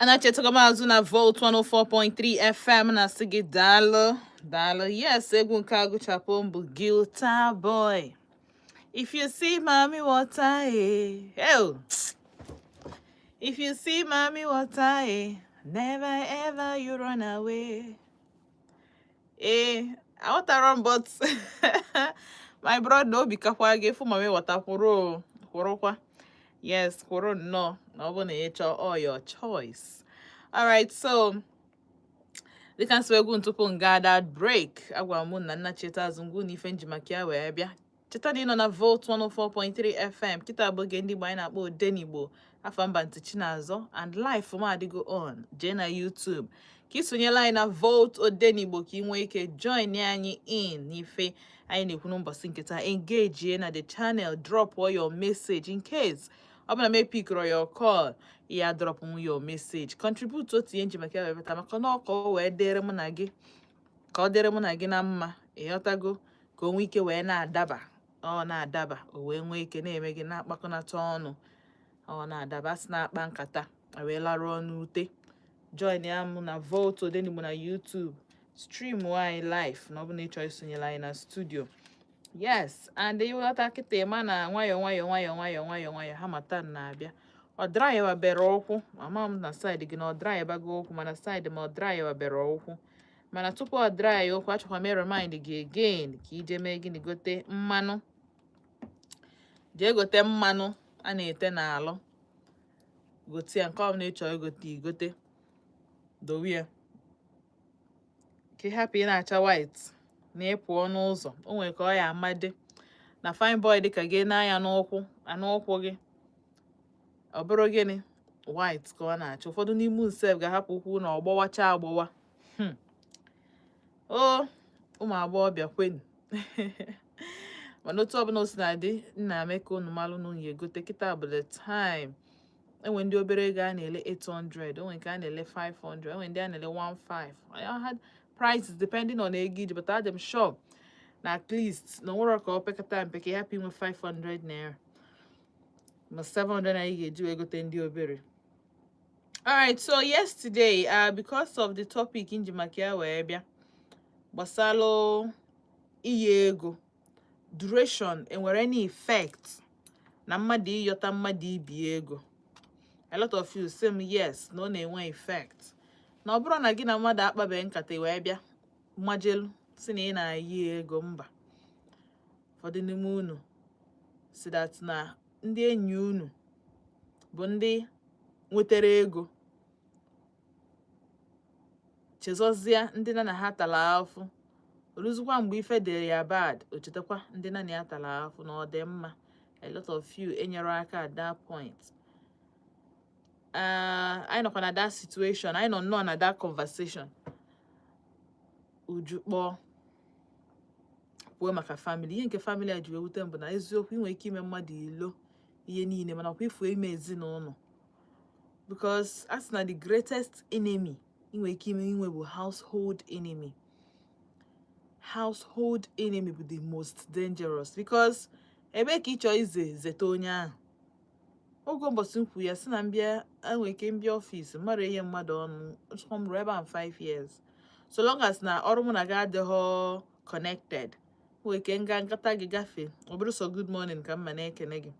Anachetago m azụ na Volt 104.3 FM na-asị gị daalụ, daalụ. Yes, egwu nke agụchapụ m bụ Guitar Boy. If you see mommy water, eh. Oh. If you see mommy water, eh. Never ever you run away. Eh, aghọtara m, but my brother, obi kakwa gị fụ mami water, kwụrụ o, kwụrụkwa. Yes, kwụrụ nnọọ na ọ bụ na ị chọọ, all your choice. Alright, so dịka nso egwu tupu m gaa that break, agwara m na nna cheta azụ ngwu na ife nji maka ya wee bịa. Cheta na ị nọ na Volt 104.3 FM. Kịta bụ oge ndị Igbo anyị na-akpọ Odenigbo. Afa mba ntị Chinazọ and live m adịgo on. Jee na YouTube ka ị sonyela anyị na Volt Odenigbo, ka ị nwee ike join anyị in n'ife anyị na-ekwu n'ụbọchị nke taa. Engage na the channel, drop all your message. In case ọ bụla m pickro your call, ya drop your message, contribute otu ihe nji maka ya wee bata, maka na ọ ka ọ wee dịrị mụ na gị, ka ọ dịrị mụ na gị na mma. Ịghọtago? Ka o nwee ike wee na-adaba, ọ na-adaba, o wee nwee ike na-eme gị na-akpakọnata ọnụ, ọ na-adaba, asị na-akpa nkata a wee laruo n'ute. Join ya mụ na Volt Odenigbo na YouTube, stream anyị live, na ọ bụ na ị chọrọ isonyere anyị na studio. Yes, and ịghọta kịta, ịma na nwayọọ nwayọọ nwayọọ nwayọọ nwayọọ nwayọọ harmattan na-abịa. Ọ dryawabere ụkwụ, ama m na side gị na ọ drywabago ụkwụ, mana side ma ọ dryawabere ụkwụ. Mana tupu ọ dry ụkwụ, achọkwa m remind gị again ka ije mee gịnị? Gote mmanụ. Jee gote mmanụ a na-ete n'alụ. Gote ya, nke ọbụla ị chọrọ igote, igote, dowe ya ka ị hapụ ị na-acha white na ị pụọ n'ụzọ. O nwere ka ọ ya amadị na fine boy dịka gị n'anya n'ụkwụ anụ ụkwụ gị, ọ bụrụ gịnị, white ka ọ na-acha. Ụfọdụ n'ime nsef ga-ahapụ ụkwụ na ọgbọwacha agbọwa. O ụmụ agbọghọbịa kwenu. Mana otu ọbụla o si na-adị, nna eme ka unu malụ na unu egote. Kịta bụ the time. Enwe ndị obere ego a na-ele 800, enwe nke a na-ele 500, enwe ndị a na-ele 15. I had prices depending on ego iji, but adị m sure na at least na onwere ka ọ pekata mpe ka ị hapụ inwe 500 naira ma 700 naira ị ga-eji wee gote ndị obere. Alright, so yesterday, because of the topic nji maka ya wee bịa gbasalụ iyi ego, duration enwere any effect na mmadụ ịyọta mmadụ ibi ego, a lot of you say m yes, na ọ na-enwe effect, na ọ bụrụ na gị na mmadụ akpabeghị nkata wee bịa mmajelu si na ị na-ayi ego. Mba, ụfọdụ n'ime unu si that na ndị enyi unu bụ ndị nwetara ego, chezọzie ndị na ha tara afụ. Oluzikwa mgbe ife dịrị ya bad, o chetakwa ndị na ya tara afụ na ọ dị mma. A lot of you enyere aka at that point. Anyị nọkwa na that situation, anyị nọ nnọọ na that conversation. Uju kpọọ kwuo maka family. Ihe nke family a ji wee wute m bụ na eziokwu, ị nwere ike ime mmadụ ilo ihe niile, mana ọkwa ifu ime ezinụlọ, because a sị na the greatest enemy ị nwere ike ime inwe bụ household enemy. Household enemy bụ the most dangerous, because ebe ka ị chọọ ize zete onye ahụ. Oge ụbọchị m kwu ya sị na mbịa, enwere ike mbịa office mmadụ, enye mmadụ ọnụ chọkwa m ruo ebe a 5 years, so long as na ọrụ mụ na gị adịghọ connected, nwere ike nga nkata gị gafee, ọ bụrụ sọ good morning ka m ma na-ekene gị.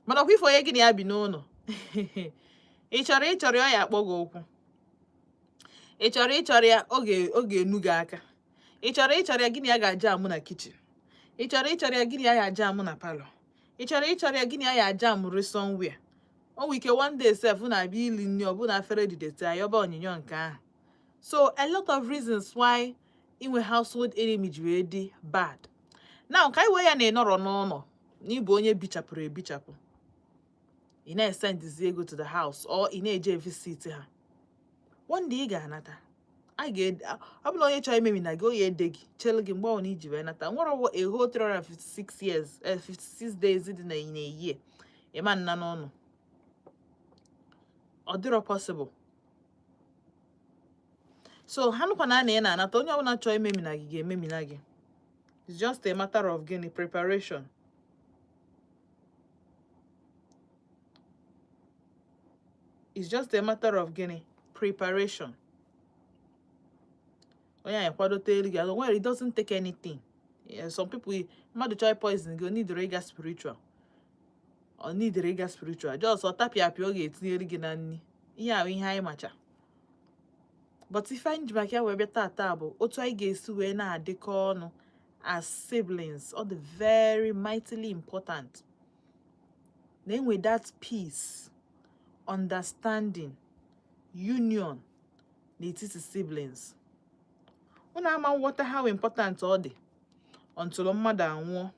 Mana ọkwa ife onye gị na ya bi n'ụlọ, ị chọrọ, ị chọrọ ya, ọ ya akpọ gị okwu. Ị chọrọ, ị chọrọ ya, ọ ga-enu gị aka. Ị chọrọ, ị chọrọ ya, gị na ya ga-aja amụ na kitchen. Ị chọrọ, ị chọrọ ya, gị na ya ga-aja amụ na parlour. Ị chọrọ, ị chọrọ ya, gị na ya ga-aja amụrị somewhere. O nwere ike one day sef na-abịa ili nri, ọ bụ na afere didete ayọba onyinyo nke ahụ. So a lot of reasons why inwe household enemy ji wee dị bad. Now, ka anyị wee ya na ị nọrọ n'ụlọ, na ịbụ onye bichapụrụ ebichapụ, ị na-esendizi ego to the house or ị na-eje visit ha. One day ị ga-anata, a ga ọ bụla onye chọrọ imemi na gị, oyi ede gị chelu gị mgbe ọbụla iji wee nata. Nwere a whole 356 years, 56 days dị na year, ịma nna n'ụlọ, ọ dịrọ possible. So ha nụkwa na ị na-anata, onye ọbụla chọrọ imemi na gị ga-ememi na gị. It's just a matter of gịnị? Preparation. It's just a matter of gịnị? Preparation. Onye anyị kwadote elu gị well, it doesn't take anything. Yeah, some people, mmadụ chọọ poison gị, o nidere ịga spiritual, ọ nidere ịga spiritual, just ọ tapịa apịa ọ ga-etinyere gị na nri. Ihe ahụ ihe anyị macha. But ife anyị ji maka ya wee bịa tata bụ otu anyị ga-esi wee na-adịkọ ọnụ as siblings. Ọ dị very mightily important na enwe that peace, understanding, union n'etiti siblings. Unu ama nghọta how important ọ dị until mmadụ anwụọ.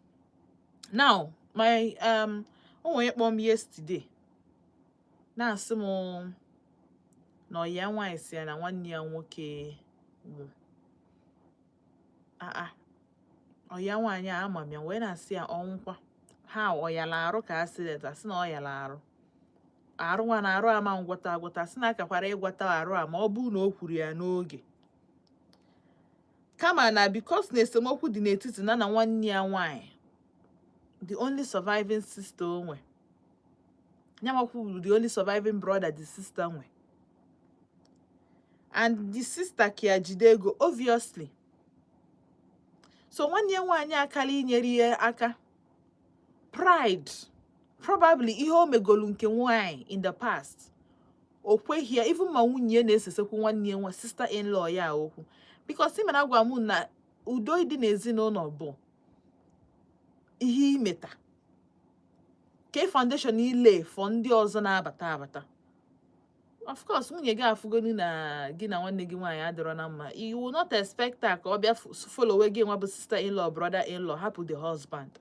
Now, my o nwere kpọọ m yesterday na-asị m na ọya nwaanyị si ya na nwanne ya nwoke nwụ. Aa, ọya nwaanyị a ama m ya, wee na-asị ya ọnwụkwa ha ọ yala arụ ka accident. Asị na ọ yala arụ, arụ nwa na arụ ama ngwọta agwọta. Sị na akakwara ịgwọta arụ a ma ọ bụrụ na o kwuru ya n'oge, kama na because na esemokwu dị n'etiti na na nwanne ya nwaanyị, the only surviving sister o nwe, nyamakwu bụ the only surviving brother the sister nwe, and the sister ka ya jide ego, obviously. So nwanne ya nwaanyị akala inyere ya aka, pride, probably ihe o megolu nke nwaanyị in the past, o kweghị ya. Even ma nwunye ya na-esesekwu nwanne ya nwa sister in law ya okwu, because ị mana agwa m na udo dị n'ezinụlọ bụ ihe imeta ke foundation ile for ndị ọzọ na-abata abata. Of course, nwunye gị afụgonu na gị na nwanne gị nwaanyị adịrọ na mma, you will not expect her ka ọ bịa follow gị nwa bụ sister in law, brother in law, hapụ the husband.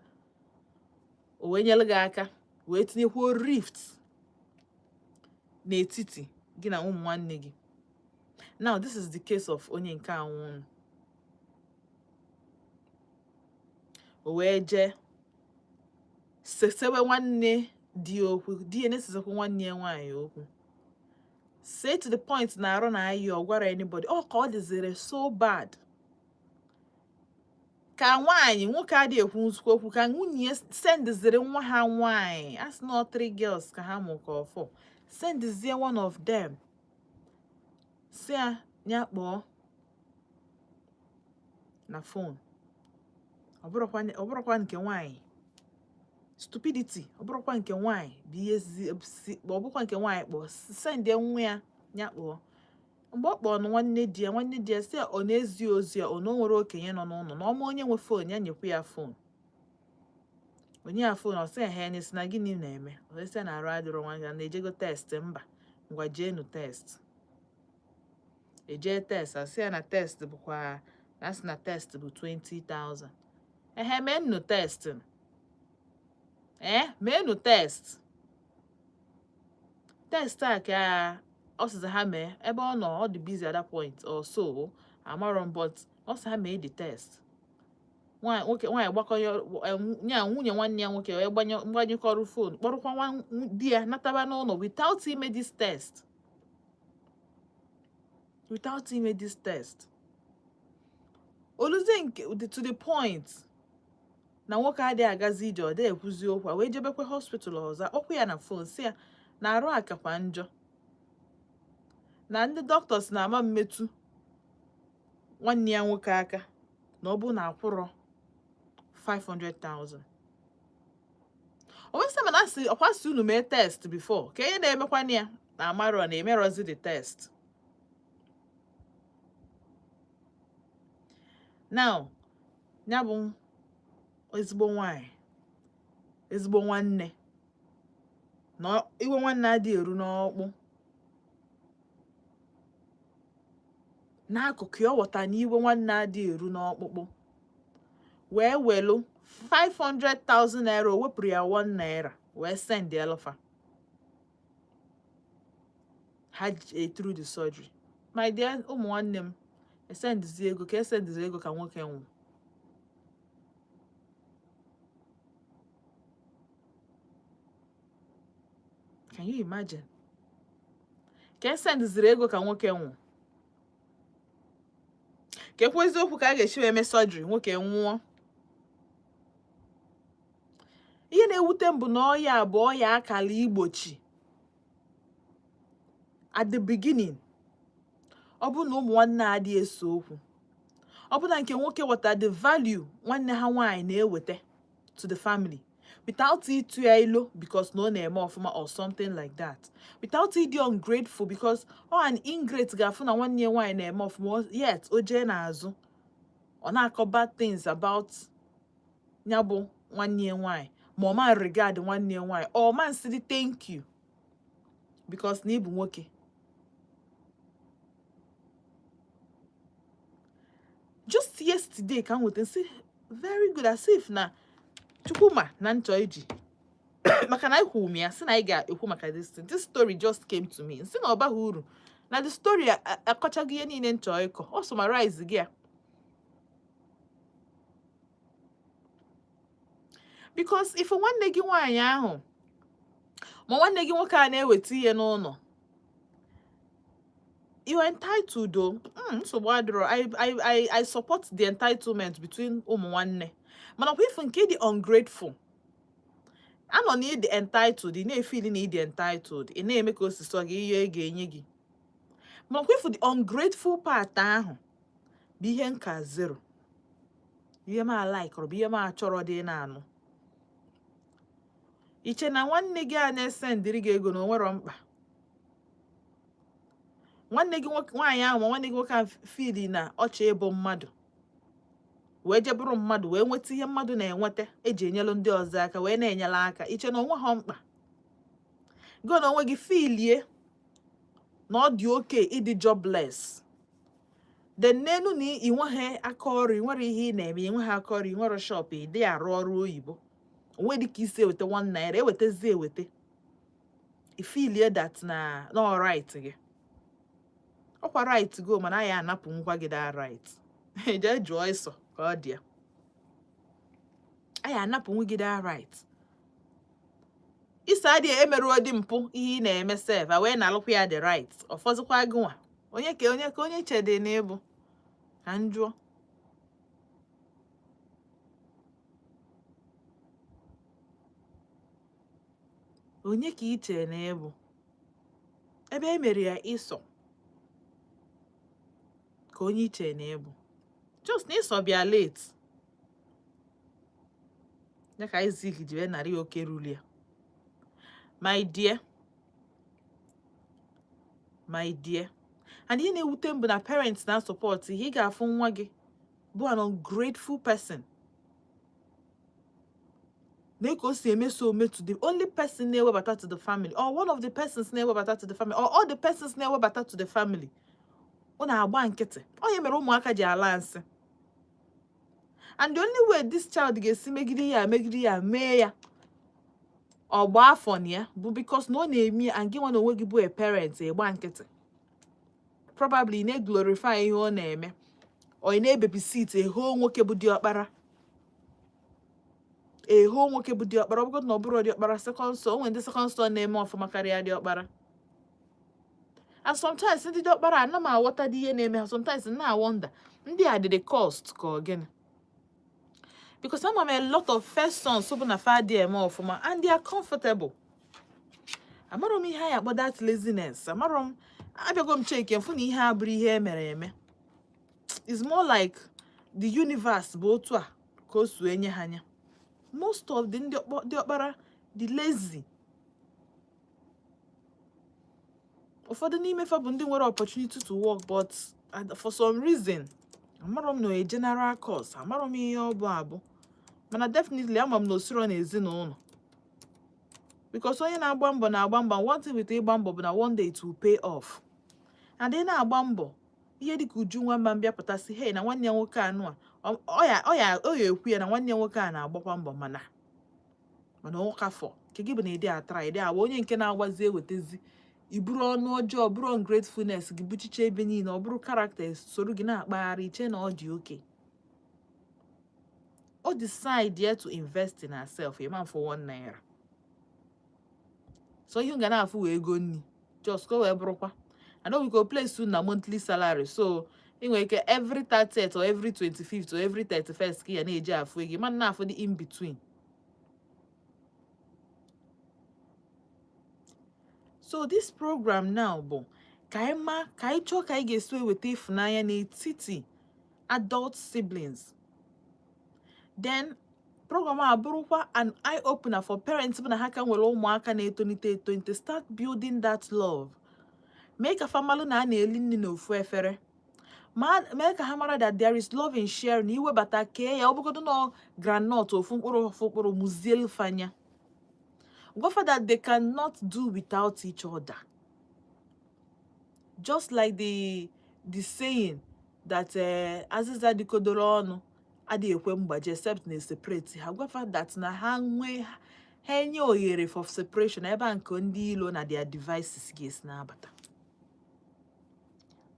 O wee nyere gị aka wee tinyekwuo rift n'etiti gị na ụmụ nwanne gị. Now, this is the case of onye nke anwụnụ. O wee jee sesewe nwanne di ya okwu, di ya na-esesekwa nwanne ya nwaanyị okwu, say to the point na arụ na ayị ọ gwara anybody. Ọ ka ọ dịziri so bad ka nwaanyị nwoke adịghị ekwu nzukọ okwu, ka nwunye ya sendiziri nwa ha nwaanyị, a sị na ọ three girls ka ha mụ ka ọ four, sendizie one of them, si ya ya kpọọ na phone. Ọ bụrụkwa nke nwaanyị stupidity, ọ bụrụkwa nke nwaanyị bụ ihe si, ọ bụkwa nke nwaanyị kpọọ, sendie nwa ya ya kpọọ. Mgbe ọ kpọọ nwanne di ya, nwanne di ya si ya ọ na-ezi ozi ya, ọ na o nwere okenye nọ n'ụlọ, na ọma onye nwe phone ya, nyekwa ya phone. Onye ya phone, ọ sị ya ha sị na gịnị na-eme? Ọ sị na arụ adịrọ nwa ya, na-ejego test. Mba, ngwa jeenu test. Ejee test, asị ya na test bụkwa na asị na test bụ 20,000. Ehe, mee test, ee, meenụ test. Test a ka ọ sịzi ha mee, ebe ọ nọ, ọ dị busy at that point or so, amarọ m, but ọ sị ha mee the test. Nwaanyị nwoke nwaanyị gbakọnye nya nwunye nwanne ya nwoke wee gbanye mgbanyekọrọ phone, kpọrọkwa nwa di ya nataba n'ụlọ without ime this test, without ime this test. Oluzie nke to the point na nwoke adịghị agazi ije, ọ dịghị ekwuzi okwu, a wee jebekwe hospital ọzọ, akpọkwa ya na phone, si ya na arụ akakwa njọ, na ndị doctors na-ama mmetụ nwanne ya nwoke aka na ọ bụ na akwụrọ 500,000. O wee sị, mana asị ọkwa sị unu mee test before, ka ihe na-emekwana ya na amarọ na emerọzi the test. Now, ya bụ ezigbo nwanyị, ezigbo nwanne, na iwe nwanne adịghị eru n'ọkpụ n'akụkụ ya. Ọ ghọta na iwe nwanne adịghị eru n'ọkpụkpụ, wee welu 500,000 naira, o wepụrụ ya 1 naira, wee send elfa ha through the surgery. My dear ụmụ nwanne m, esendizi ego ka esendizi ego ka nwoke nwụ. Can you imagine? Ka esendiziri ego ka nwoke nwụ, ka ekwu eziokwu, ka a ga-esi wee mee surgery nwoke nwụọ. Ihe na-ewute m bụ na ọya bụ ọya akala igbochi. At the beginning, ọ bụrụ na ụmụ nwanne a adịghị ese okwu, ọ bụ na nke nwoke weta the value nwanne ha nwaanyị na-eweta to the family without ịtụ ya ilo because na ọ na-eme ọfụma or something like that, without ịdị ungrateful, because ọ an ingrate ga-afụ na nwanne ya nwaanyị na-eme ọfụma, yet o jee n'azụ ọ na-akọ bad things about ya bụ nwanne ya nwaanyị, ma ọ ma regard nwanne ya nwaanyị, ọ ma nsịrị thank you because na ị bụ nwoke. Just yesterday ka m nweta nsị very good, as if na Chukwuma na nchọ iji maka na ekwu m ya sị na anyị ga-ekwu maka this thing. This story just came to me, nsị na ọ baghị uru na the story akọchaghị ihe niile nchọ ịkọ, ọ summarize gị ya, because if nwanne gị nwaanyị ahụ ma nwanne gị nwoke a na-eweta ihe n'ụlọ, you are entitled though. Nsogbu adịrọ. I support the entitlement between ụmụ nwanne, mana kwa ifu nke dị ungrateful anọ na ịdị entitled, ị na-efili na ịdị entitled, ị na-eme ka o si sọ gị ihe ị ga-enye gị, mana kwa ifu the ungrateful part ahụ bụ ihe nka zero, ihe m alaikọrọ bụ ihe m achọrọ dị na-anụ iche na nwanne gị a na-esendịrị gị ego na o nwero mkpa. Nwanne gị nwaanyị ahụ ma nwanne gị nwoke ahụ fili na ọchọ ịbụ mmadụ wee je bụrụ mmadụ wee nweta ihe mmadụ na-enweta eji enyelu ndị ọzọ aka wee na-enyere aka, iche na onwe ha mkpa gị na onwe gị filie na ọ dị oke ịdị jobless, then n'elu na ị nweghị aka ọrụ, ị nwere ihe ị na-eme, ị nweghị aka ọrụ, ị nwere shop, ị dị arụ ọrụ oyibo, onwe dị ka isi eweta 1 naira ewetezi eweta, ifilie that na na right gị ọkwa right go, mana anyị anapụ ngwa gị that right. Jee jụọ ịsọ ka ọ dị ya, anyị anapụ nwa gị that right. Ịsọ adịghị emeruo dị mpụ ihe ị na-eme sef a wee na-alụkwa ya the right, ọfọzụkwa gị nwa onye ka onye ka onye chede na ịbụ ka m jụọ. Onye ka ị chere na ịbụ ebe e mere ya ịsọ ka onye i chere na ịbụ just na ịsọ bịa late ya ka Isaac ji wee nara ya oke ruru ya. My dear, my dear, and ihe na-ewute m bụ na parents na support ihe ị ga-afụ nwa gị bụ an ungrateful person na ka o si emeso ome to the only person na-ewebata to the family, or one of the persons na-ewebata to the family, or all the persons na-ewebata to the family, ọ na-agba nkịtị. Onye mere ụmụaka ji ala nsị, and the only way this child ga-esi megide ya megide ya mee ya ọgba afọ na ya bụ because na ọ na-eme, and gị nwa na onwe gị bụ a parent ịgba nkịtị, probably ị na-glorify ihe ọ na-eme, or ị na-ebabysit eho nwoke bụ diọkpara, eho nwoke bụ diọkpara. Ọ bụgodị na ọ bụrụ diọkpara, second son, o nwere ndị second son na-eme ọfụma karịa diọkpara. And sometimes ndị diọkpara ana m aghọta dị ihe na-eme ha. Sometimes m na-awonder ndị a dị the cost ka ọ gịnị, because ama m a lot of first sons bụ na fa dị eme ọfụma and they are comfortable. Amarọ m ihe anyị akpọ that laziness, amarọ m. Abịago m cheke mfụ na ihe a bụrụ ihe emere eme. It's more like the universe bụ otu a ka o si enye ha anya. Most of the ndị ọkpara dị lazy, ụfọdụ n'ime fa bụ ndị nwere opportunity to work, but for some reason, amarọ m na a general course, amarọ m ihe ọ bụ abụ, mana definitely ama m na osiro na ezinụlọ, because onye na-agba mbọ na-agba mbọ. One thing with ịgba mbọ bụ na one day it will pay off. And ị na-agba mbọ ihe dịka Uju nwamba mbịa pụtasị, hey, na nwanne ya nwoke anụ a ọ ya ọ ya ọ ya ekwu ya na nwanne ya nwoke a na-agbakwa mbọ, mana ụkafọ nke gị bụ na ịdị atara ịdị agba onye nke na-agbazi ewetezi iburu ọnụ ọjọọ, bụrụ ungratefulness gị buchiche ebe niile, ọ bụrụ character soro gị na-akpagharị iche na ọ dị oke. O decide ya to invest in herself, ịma for 1 naira, so ihe m ga na-afụ wee ego nni just ka o wee bụrụkwa. I know we go place na monthly salary, so ị nwere ike every 30th or every 25th or every 31st ka ya na-eji afụ ego mana na-afụ dị in between. So this program now bụ Ka anyị ma ka anyị chọọ ka anyị ga-esi eweta ịfụnanya n'etiti adult siblings. Then program a bụrụkwa an eye opener for parents bụ na ha ka nwere ụmụaka na-etonite etonite. Start building that love. Mee ka fa malụ na a na-eli nri n'ofu efere, ma mee ka ha mara that there is love in sharing. Iwebata kee ya, ọ bụgodo na groundnut ofu mkpụrụ ofu mkpụrụ, muzielu fanya, gwafa that they cannot do without each other. Just like the saying that azịza dịkodoro ọnụ adịghị ekwe mgbaji except na separate ha. Gwafa that na ha nwee ha enye ohere for separation, ebe a nke ndị ilo na their devices ga-esi na-abata.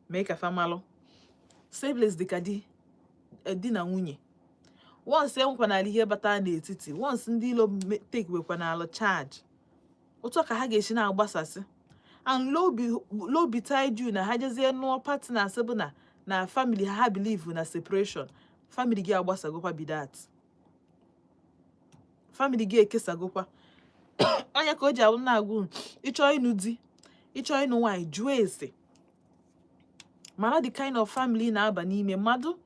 Mee ka fa malụ siblings dịka di di na nwunye. Once enwekwanala ihe batara n'etiti, once ndị ilo take wekwanalụ charge, otu a ka ha ga-esi na-agbasasị. And lo betide you na ha jezie nụọ partners bụ na family ha, ha believe na separation, family gị agbasagokwa. Be that family gị ekesagokwa. Onye ka o ji abụ na-agụ unu, ịchọọ ịnụ di, ịchọọ ịnụ nwaanyị, jụọ ese, mara the kind of family ị na-aba n'ime. Mmadụ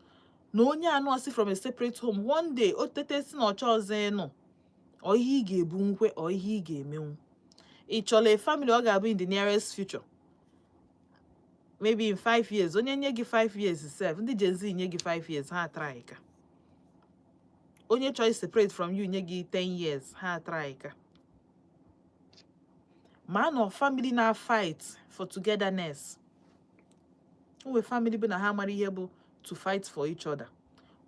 na onye anụ si from a separate home, one day o tete si na ọchọ ọzọ ịnụ, ọ ihe ị ga-ebu nkwe, ọ ihe ị ga-emenwu. Ị chọrọ a family ọ ga-abụ in the nearest future, maybe in 5 years. Onye nye gị 5 years sef, ndị Gen Z nye gị 5 years, ha try ka. Onye chọrọ separate from you nye gị 10 years, ha try ka. Ma nọ family na fight for togetherness. O nwere family bụ na ha mara ihe bụ to fight for each other.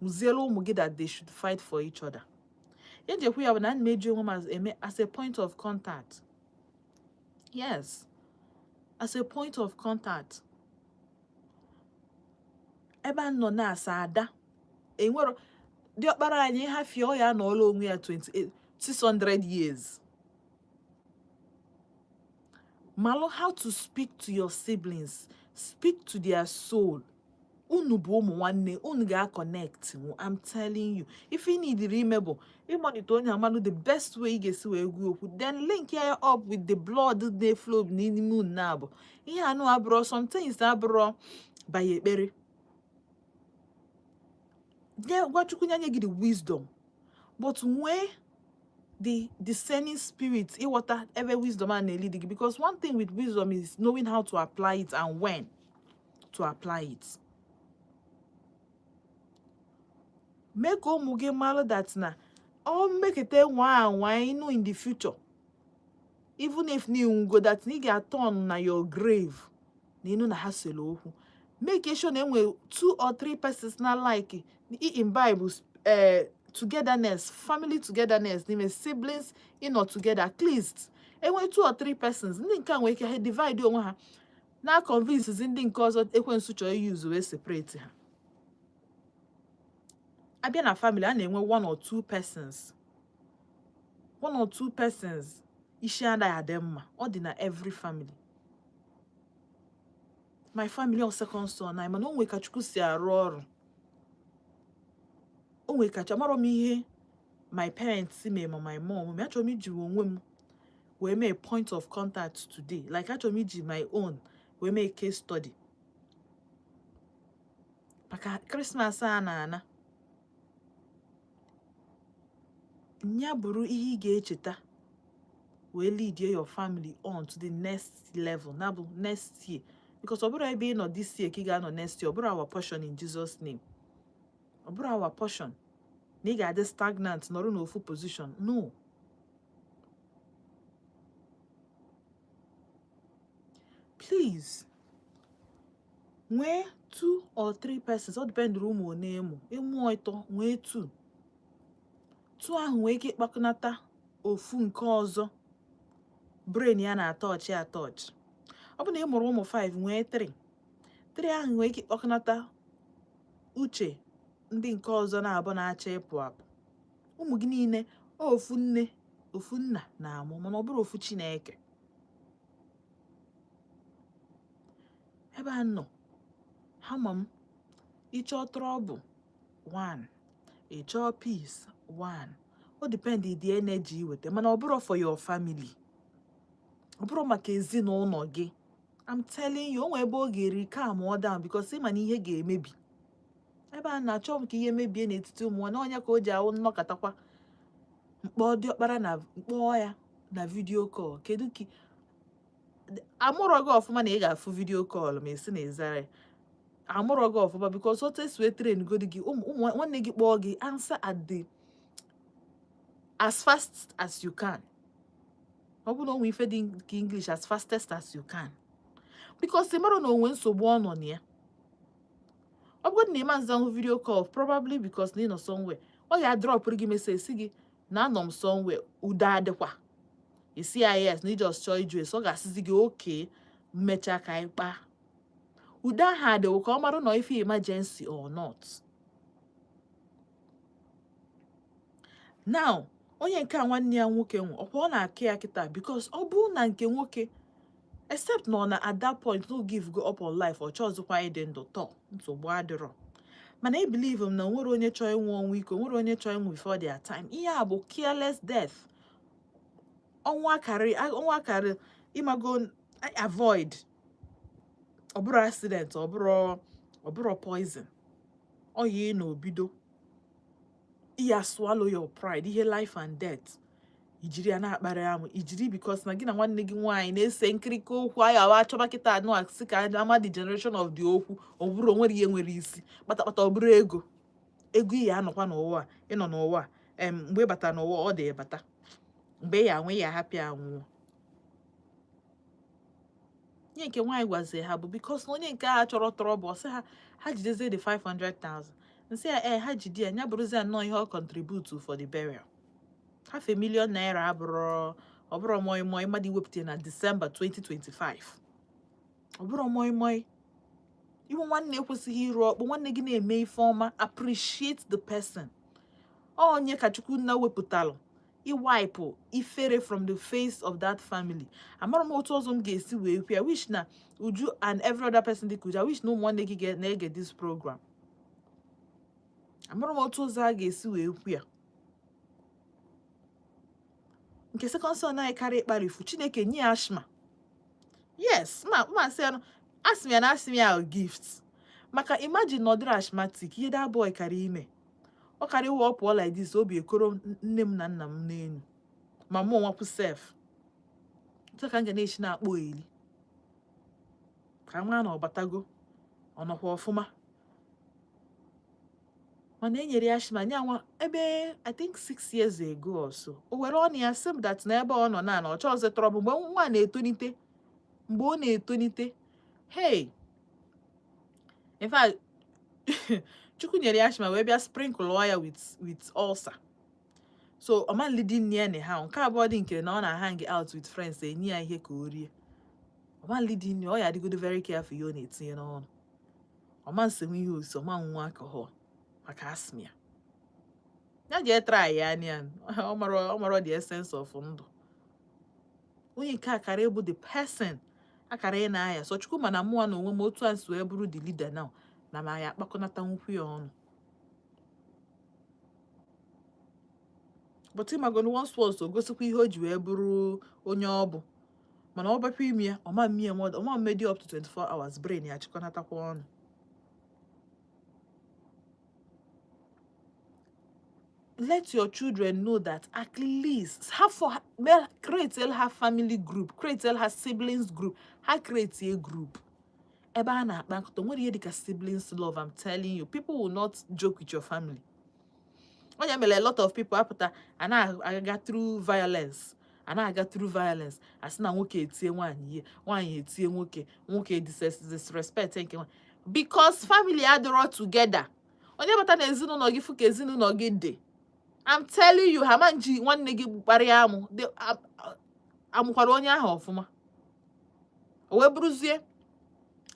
Mụziere ụmụ gị that they should fight for each other. Ihe nji ekwu ya bụ na ana m eji onwe m eme as a point of contact. Yes, as a point of contact. Ebe a nọ na-asa ada enwero diọkpara anyị hafie ọ ya anọọla onwe ya 28 600 years. Malụ how to speak to your siblings, speak to their soul. Unu bụ ụmụ nwanne, unu ga-connect. I'm telling you, ife ị nidiri ime bụ ịmonitor onye, amalụ the best way ị ga-esi wee gwa okwu, then link ya up with the blood na-eflow n'ime unu. Na-abụ ihe anụ abụrọ somethings, abụrọ by ekpere. Nye gwa Chukwu nye gị the wisdom, but nwee the discerning spirit ịghọta ebe wisdom a na-lead gị, because one thing with wisdom is knowing how to apply it and when to apply it. Mee ka ụmụ gị mara that na ọ mmekete nwa anwa ịnụ in the future, even if na ịnwugo, that na ị ga-turn na your grave na ịnụ na ha sere okwu. Make sure na enwe two or three persons na like i imbibe togetherness, family togetherness n'ime siblings, ịnọ together. At least enwe two or three persons. Ndị nke a nwere ike ha divide onwe ha na convince ndị nke ọzọ ekwensu chọrọ use wee separate ha. Abịa na family, a na-enwe one or two persons, one or two persons isi anaghị adị mma. Ọ dị na every family. My family ọ second son anyị, mana o nwe ka Chukwu si arụ ọrụ. O nwe kacha amarọ m ihe my parents mee, ma my mom mee. Achọrọ m iji onwe m wee mee point of contact today. Like, achọrọ m iji my own wee mee case study maka Christmas a na-ana. Ya bụrụ ihe ị ga-echeta wee lead your family on to the next level, na bụ next year, because ọ bụrụ ebe ị nọ this year ka ị ga-anọ next year. Ọ bụrụ our portion in Jesus' name. Ọ bụrụ our portion na ị ga-adị stagnant, nọrọ n'ofu position. No, please, nwee two or three persons. Ọ dependụrụ ụmụ one ịmụ. Ịmụọ ịtọ, nwee two. Two ahụ nwee ike ịkpakọnata ofu nke ọzọ brain ya na-atọchị atọchị. Ọ bụ na ị mụrụ ụmụ 5, nwee 3. 3 ahụ nwee ike ịkpọkọnata uche ndị nke ọzọ na-abụ na-achọ ịpụ apụ. Ụmụ gị niile, ofu nne, ofu nna na-amụ, mana ọ bụrụ ofu Chineke. Ebe a nọ ha ma m ịchọọ trouble one, ịchọọ peace one. O depend the energy iweta, mana ọ bụrụ for your family, ọ bụrụ maka ezinụlọ gị. I'm telling you, o nwee ebe ọ ga-eri, calm ọ down, because ịma na ihe ga-emebi ebe a na-achọ m ka ihe mebie n'etiti ụmụ nwanne. Onye ka o ji ahụ nnọkọtakwa mkpọ diọkpara na mkpọọ ya na video call? Kedu ka amụrọ gị ọfụma na ị ga-afụ video call ma esi na ịzara ya? Amụrọ gị ọfụma, because otu esi wee train godi gị, ụmụ nwanne gị kpọọ gị, answer at the as fast as you can. Ọ bụrụ na o nwee ife dị nke English, as fastest as you can, because ị mara na onwe nsogbu ọ nọ na ya. Ọ bụgodị na ịma nzanwụ video call, probably because na ị nọ somewhere, ọ ga dropụrụ gị message si gị na anọ m somewhere, udo adịkwa? Isi ya yes, na ị just chọọ ịjụ esi. Ọ ga-asịzi gị oke mmechaa ka anyị kpaa. Udo ahụ adịwụ ka ọ mara na ife emergency or not. Now, onye nke a nwanne ya nwoke nwe ọkwa ọ na-akị ya kịta, because ọ bụrụ na nke nwoke, except na ọ na at that point no give go up on life, ọ chọọzikwa ịdị ndụ tọ, nsogbu adịrọ. Mana I believe m na onwere onye chọọ ịnwụ ọnwụ ike, onwere onye chọọ ịnwụ before their time. Ihe a bụ careless death, ọnwụ akarị, ọnwụ akarị ịmago avoid. Ọ bụrụ accident, ọ bụrụ poison, ọ yi na obido iya swallow your pride, ihe life and death, ijiri ya na-akparị amụ, ijiri because na gị na nwanne gị nwaanyị na-ese nkirika okwu anyị awa achọba kịta anụ asị ka ama the generation of the okwu. Ọ bụrụ o nwere ihe nwere isi kpatakpata, ọ bụrụ ego, ego iyi anọkwa n'ụwa a, ịnọ n'ụwa a, mgbe ị batara n'ụwa, ọ dị bata mgbe ị ya anwụ, ya ahapụ ya anwụọ. Ihe nke nwaanyị gwazie ha bụ because na onye nke a chọrọ trouble, ọ sị ha ha jidezie the 500,000. Nsị ya ee, ha jide ya, ya bụrụzie nnọọ ihe ọ contribute for the burial. Half a million naira abụrụ, ọ bụrụ moi moi mmadụ iwepụta na December 2025. Ọ bụrụ moi moi. Iwu nwanne ekwesịghị iru ọkpụ nwanne gị na-eme ife ọma. Appreciate the person. Onye ka Chukwu nna wepụtalụ iwipe ifere from the face of that family. Amara m otu ọzọ m ga-esi wee kwu ya. Wish na Uju and every other person dị ka Uju, I wish na ụmụ nwanne gị na-ege this program. Amara m otu ọzọ a ga-esi wee kwu ya. Nke second son anyị karịa ịkparifu Chineke nye ya asthma. Yes, ma sị ya asị m ya na asị m ya gift, maka imagine na ọ dịrị asthmatic, ihe that boy kara ime, ọ kara iwe ọ pụọ like this, obi ekoro nne m na nna m n'elu, ma mụ onwakwu sef. Otu a ka m ga na-esi na-akpọ eli ka nwa na ọ batago, ọ nọkwa ọfụma. Mana e nyere ya asthma nye nwa ebe, I think 6 years ago or so. O were ọnụ ya sị m that na ebe ọ nọ na ọ chọọzị trouble mgbe nwa na-etonite, mgbe ọ na-etonite. Hey, in fact, Chukwu nyere ya asthma wee bịa sprinkle ya with ulcer, so ọ ma nlidi nne ya anyhow. Nke abụọ dị nke na ọ na-hang out with friends, enye ya ihe ka o rie, ọ ma nlidi nne. Ọ ya adịgodo very careful ihe ọ na-etinye n'ọnụ. Ọ ma nsenwe ihe osi, ọ ma nwa alcohol maka asthma ya. Ya jee try ya anya, ọ mara the essence of ndụ. Onye nke akara ịbụ the person akara ị na-aya so Chukwu, mana mụnwa na onwe m, otu a nsi wee bụrụ the leader now, na ma ya akpakọnata nwukwu ya ọnụ. But ịmagonu, once once o gosikwa ihe o ji wee bụrụ onye ọ bụ, mana ọ bakwa ime ya, ọma mmie, ọma mmedi up to 24 hours, brain ya achịkọnatakwa ọnụ. Let your children know that at least have for well, create ha family group, create ha siblings group, ha create a group ebe a na-akpa nkata. Nwere ihe dịka siblings love. I'm telling you, people will not joke with your family. Onye mere a lot of people apụta a na-aga through violence, a na-aga through violence, asị na nwoke etie nwaanyị ihe, nwaanyị etie nwoke, nwoke disrespect nke nwaanyị, because family adịrọ together. Onye bata na ezinụlọ gị, fụ ka ezinụlọ gị dị, I'm telling you, ha ma nji nwanne gị kparịa amụ amụkwara onye ahụ ọfụma. O wee bụrụzie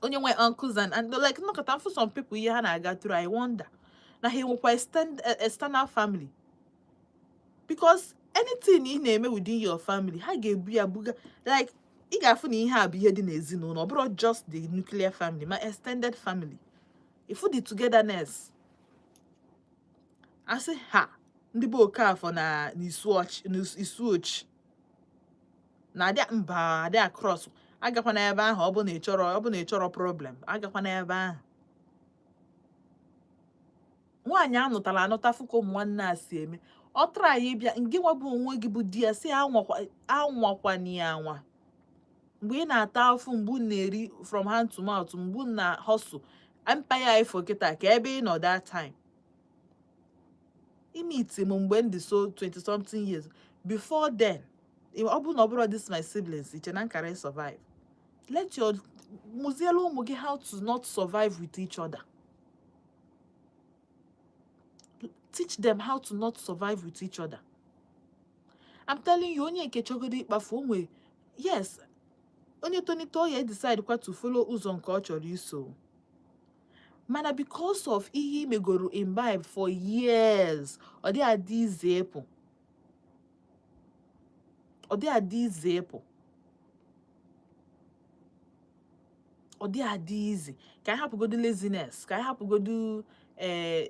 onye nwe uncles and like nnọkọta for some people, ihe ha na-aga through, I wonder na ha enwekwa external family, because anything ị na-eme within your family, ha ga-ebu ya buga. Like ị ga-afụ na ihe a bụ ihe dị n'ezinụlọ, ọ bụrụ just the nuclear family, ma extended family. Ifu the togetherness, asị ha ndị bụ Okafọ na n'Isuochi na-adị mba adị across. Agakwana ebe ahụ. Ọ bụ na ị chọrọ, ọ bụ na ị chọrọ problem, agakwana ebe ahụ. Nwaanyị anụtara anụta, fụ ka ụmụ nwanne a si eme, ọ tara ya ịbịa. Ngị nwa bụ onwe gị bụ di ya, si anwakwana ya anwa. Mgbe ị na-ata afụ, mgbe unu na-eri from hand to mouth, mgbe unu na hustle empire ifo kịta, ka ebe ị nọ that time ime iti m, mgbe m dị so 20 something years before then, ọ bụ na ọ bụrụ this my siblings, iche na nkara survive. Let your mụzielu ụmụ gị how to not survive with each other. Teach them how to not survive with each other. I'm telling you, onye nke chọgodo ịkpafu onwe, yes, onye tonite, ọ ya decide kwa to follow ụzọ nke ọ chọrọ iso, mana because of ihe imegoro imbibe for years, ọ dị adị ize ịpụ, ọ dị adị ize ịpụ, ọ dị adị izi. Ka anyị hapụgodu laziness, ka anyị hapụgodu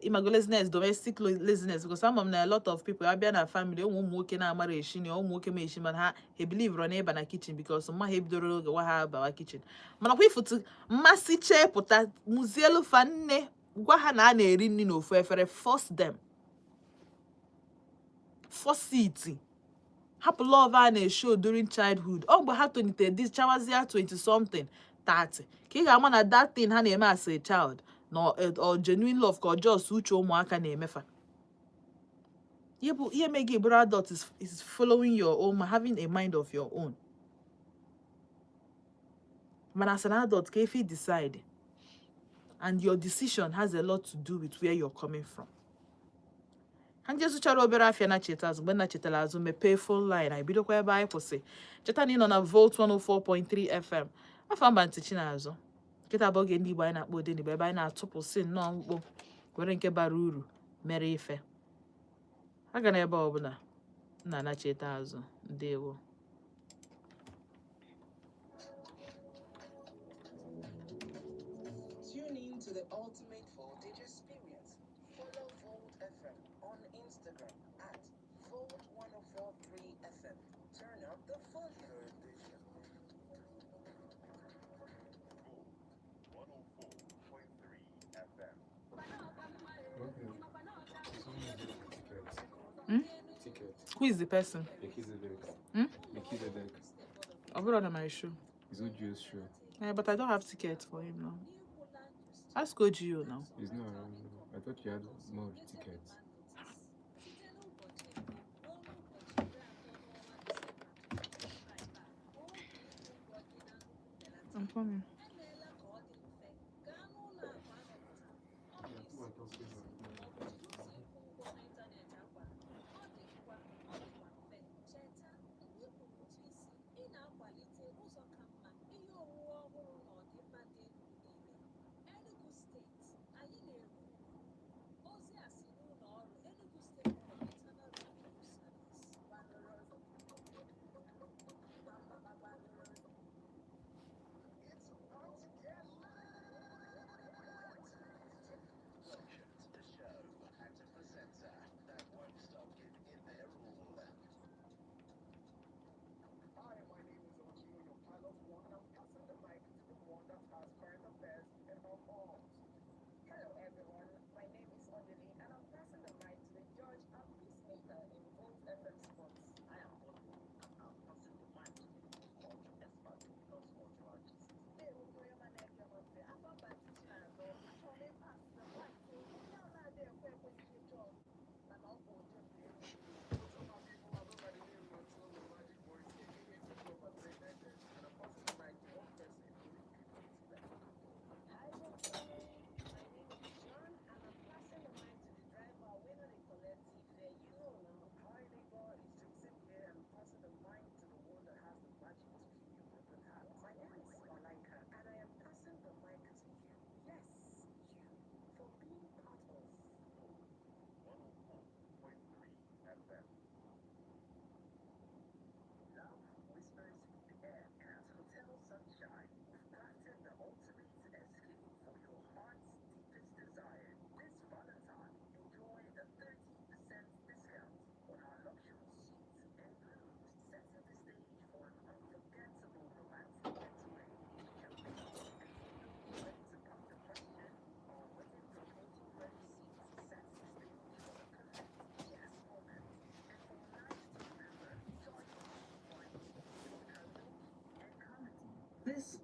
ịmago laziness, domestic laziness, because ama m na a lot of people abịa na family, ụmụ nwoke na-amara eshi na ụmụ nwoke ma eshi, mana ha believe na ịba na kitchen, because mma ha ebidoro oge nwa ha bawa kitchen. Mana kwa ifutu mmasị chee pụta, mụzielu fa nne, gwa ha na a na-eri nri n'ofu efere. Force them, force it. Hapụ love a na-eshow during childhood. Ọ mgbe ha tolitere dị chawazia 20 something, 30, ka ị ga-ama na that thing ha na-eme as a child na ọ genuine love, ka ọ just uche ụmụaka na-emefa. Ihe bụ ihe mee gị bụrụ adult is following your own, having a mind of your own. Mana as an adult, ka if you decide, and your decision has a lot to do with where you're coming from. Ha ndị zụchara obere afịa na cheta azụ, mgbe na chetara azụ, mepee phone line, anyị bidokwa ebe anyị kwụsị. Cheta na ị nọ na Volt 104.3 FM. Afọ mba ntị Chinazụ nkịta bụ oge ndị Igbo anyị na-akpọ Odenigbo, ebe anyị na-atụpụsị nnọọ mkpo were nke bara uru mere ife aga n'ebe ọbụla nna na cheta azụ. Ndewo. Tune in to the ultimate voltage experience. Follow Volt FM on Instagram at Volt 1043 FM. Turn up the volume. 104.3 FM. Okay. Someone is doing tickets. Hmm? Ticket. Who is the person? Melchizedek. Hmm? Melchizedek. Ọ bụrụ na my show. It's Oju's show. Eh, but I don't have ticket for him now. Ask Ojiyo now. He's not around now. I thought you had more tickets. I'm coming. It's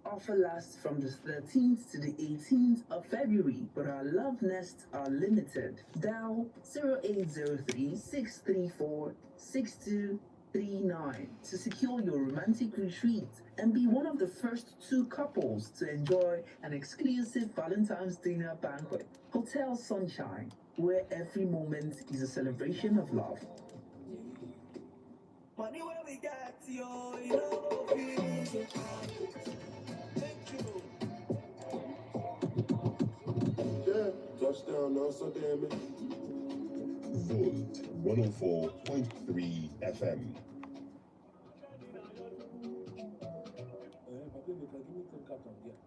offer lasts from the 13th to the 18th of February, but our love nests are limited. Dial 0803 634 6239 to secure your romantic retreat and be one of the first two couples to enjoy an exclusive Valentine's dinner banquet. Hotel Sunshine, where every moment is a celebration of love. Money where we got yo, you know go finish it. Thank you. Yeah, touchdown, also damn it. Volt 104.3 FM. Papa Emeka, give me 10 carton there.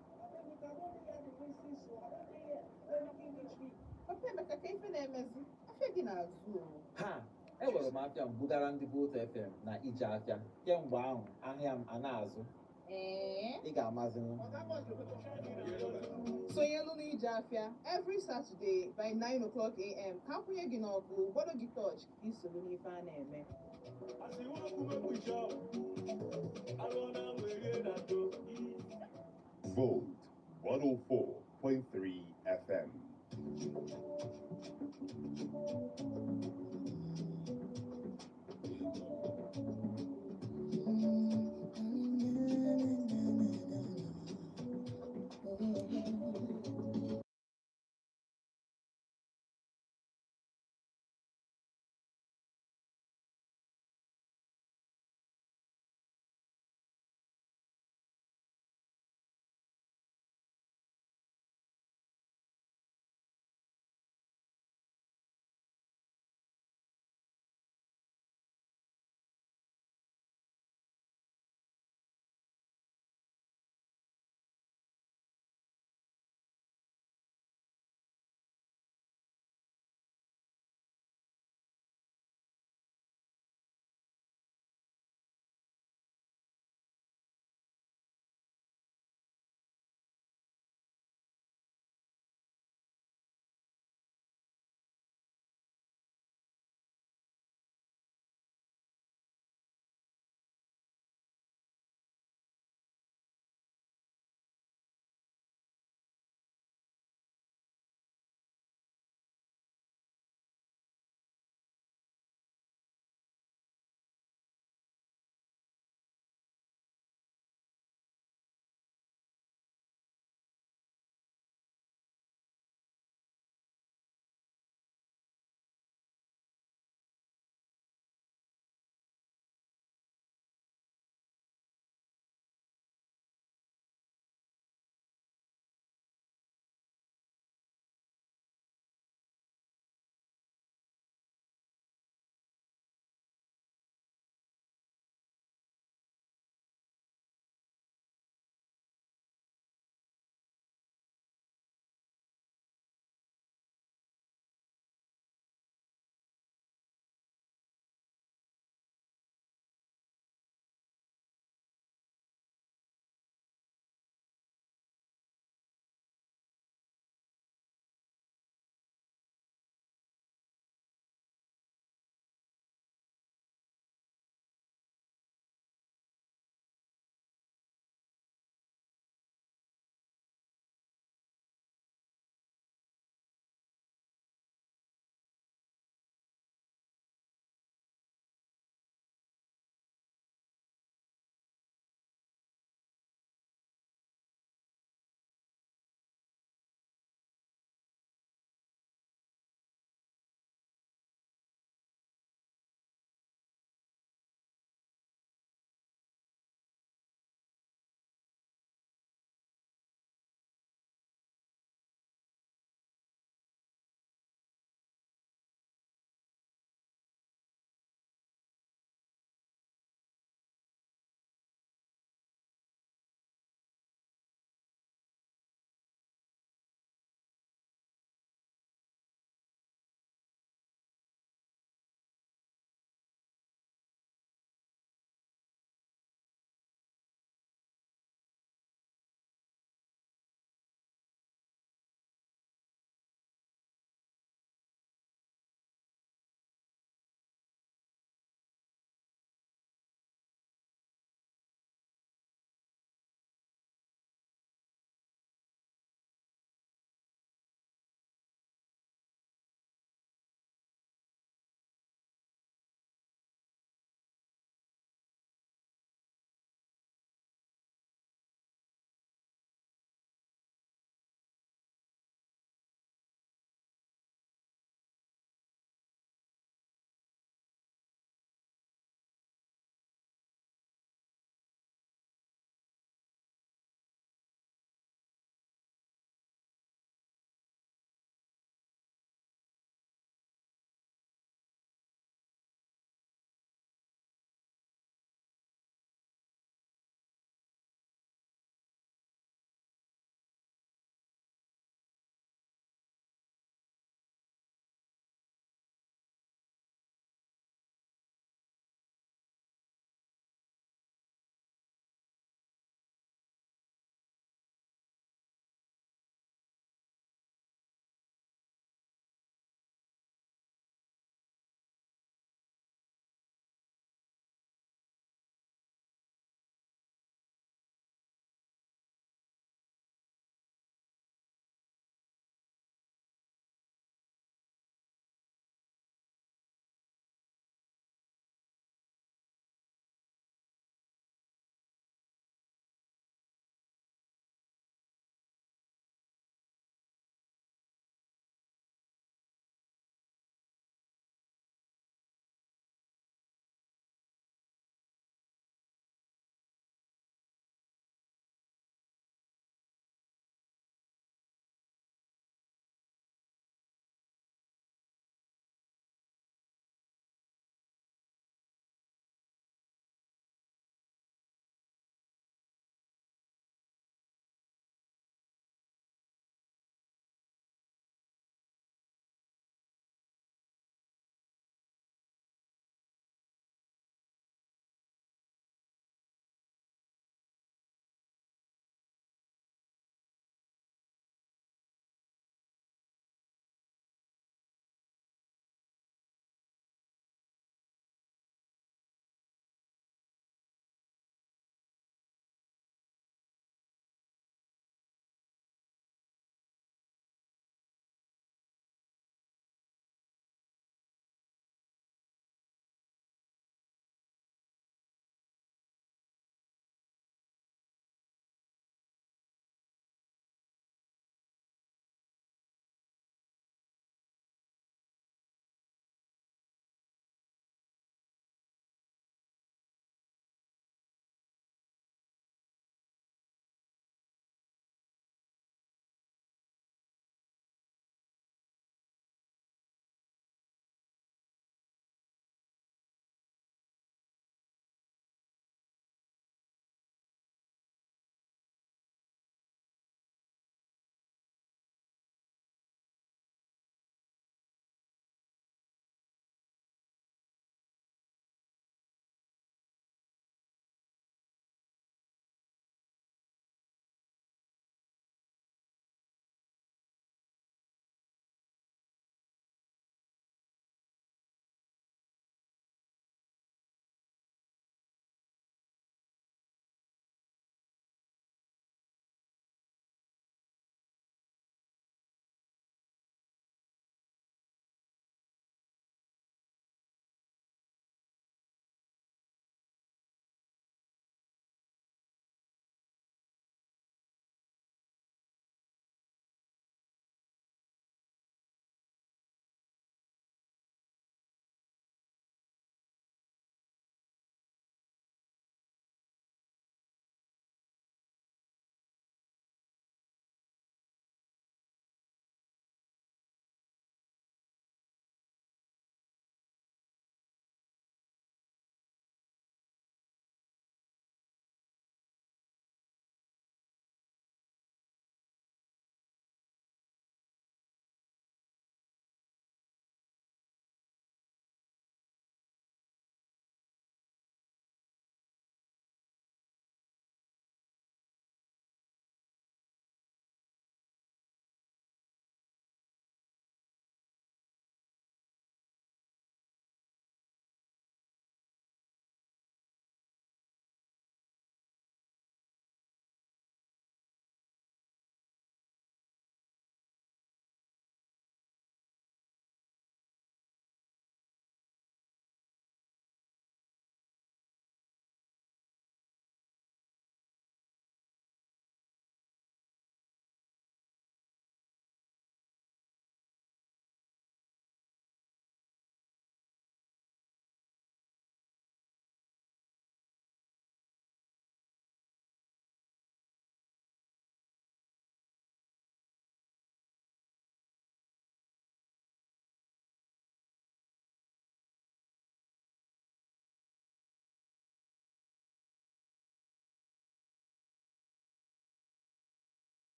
Papa Emeka, ka ife na-emezi afịa gị na-azụ o. Ha, ewere m afịa m bugara ndị Volt FM na ije afịa kemgbe ahụ ahịa m a na-azụ. Ee. Ị ga-amazinwu. Sonyelu n'ije afịa every Saturday by 9 o'clock am ka akwụnye gị n'ọkụ gbado gị touch ka isoro n'ife a na-eme. As you walk, make we chop. I wanna wait and do. Volt 104.3 FM.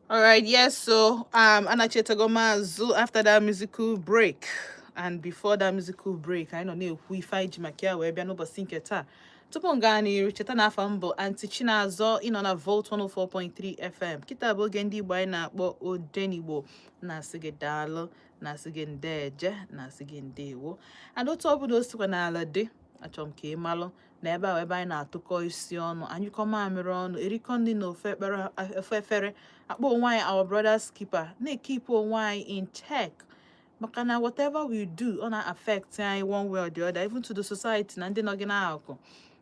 All right, yes, so anachetago maazụ after that musical break, and before that musical break, anyị nọ na-ekwu ife anyị ji maka ya wee bịa n'ụbọchị nke taa. Tupu m gaa n'iru, cheta na afa m bụ Aunty Chinazọ. Ịnọ na Volt 104.3 FM. Kịta bụ oge ndị Igbo anyị na-akpọ Odenigbo. Na-asị gị daalụ, na-asị gị ndeeje, na-asị gị ndeewo. And otu ọbụla o sikwa n'ala dị, achọrọ m ka ị malụ na ebe ahụ, ebe anyị na-atụkọ isi ọnụ, anyụkọ mamịrị ọnụ, erikọ nri na ofe ekpere, ofe efere, akpọ onwe anyị our brother's keeper, na-ekeep onwe anyị in check, maka na whatever we do, ọ na-affect anyị one way or the other, even to the society na ndị nọ gị n'akụkụ.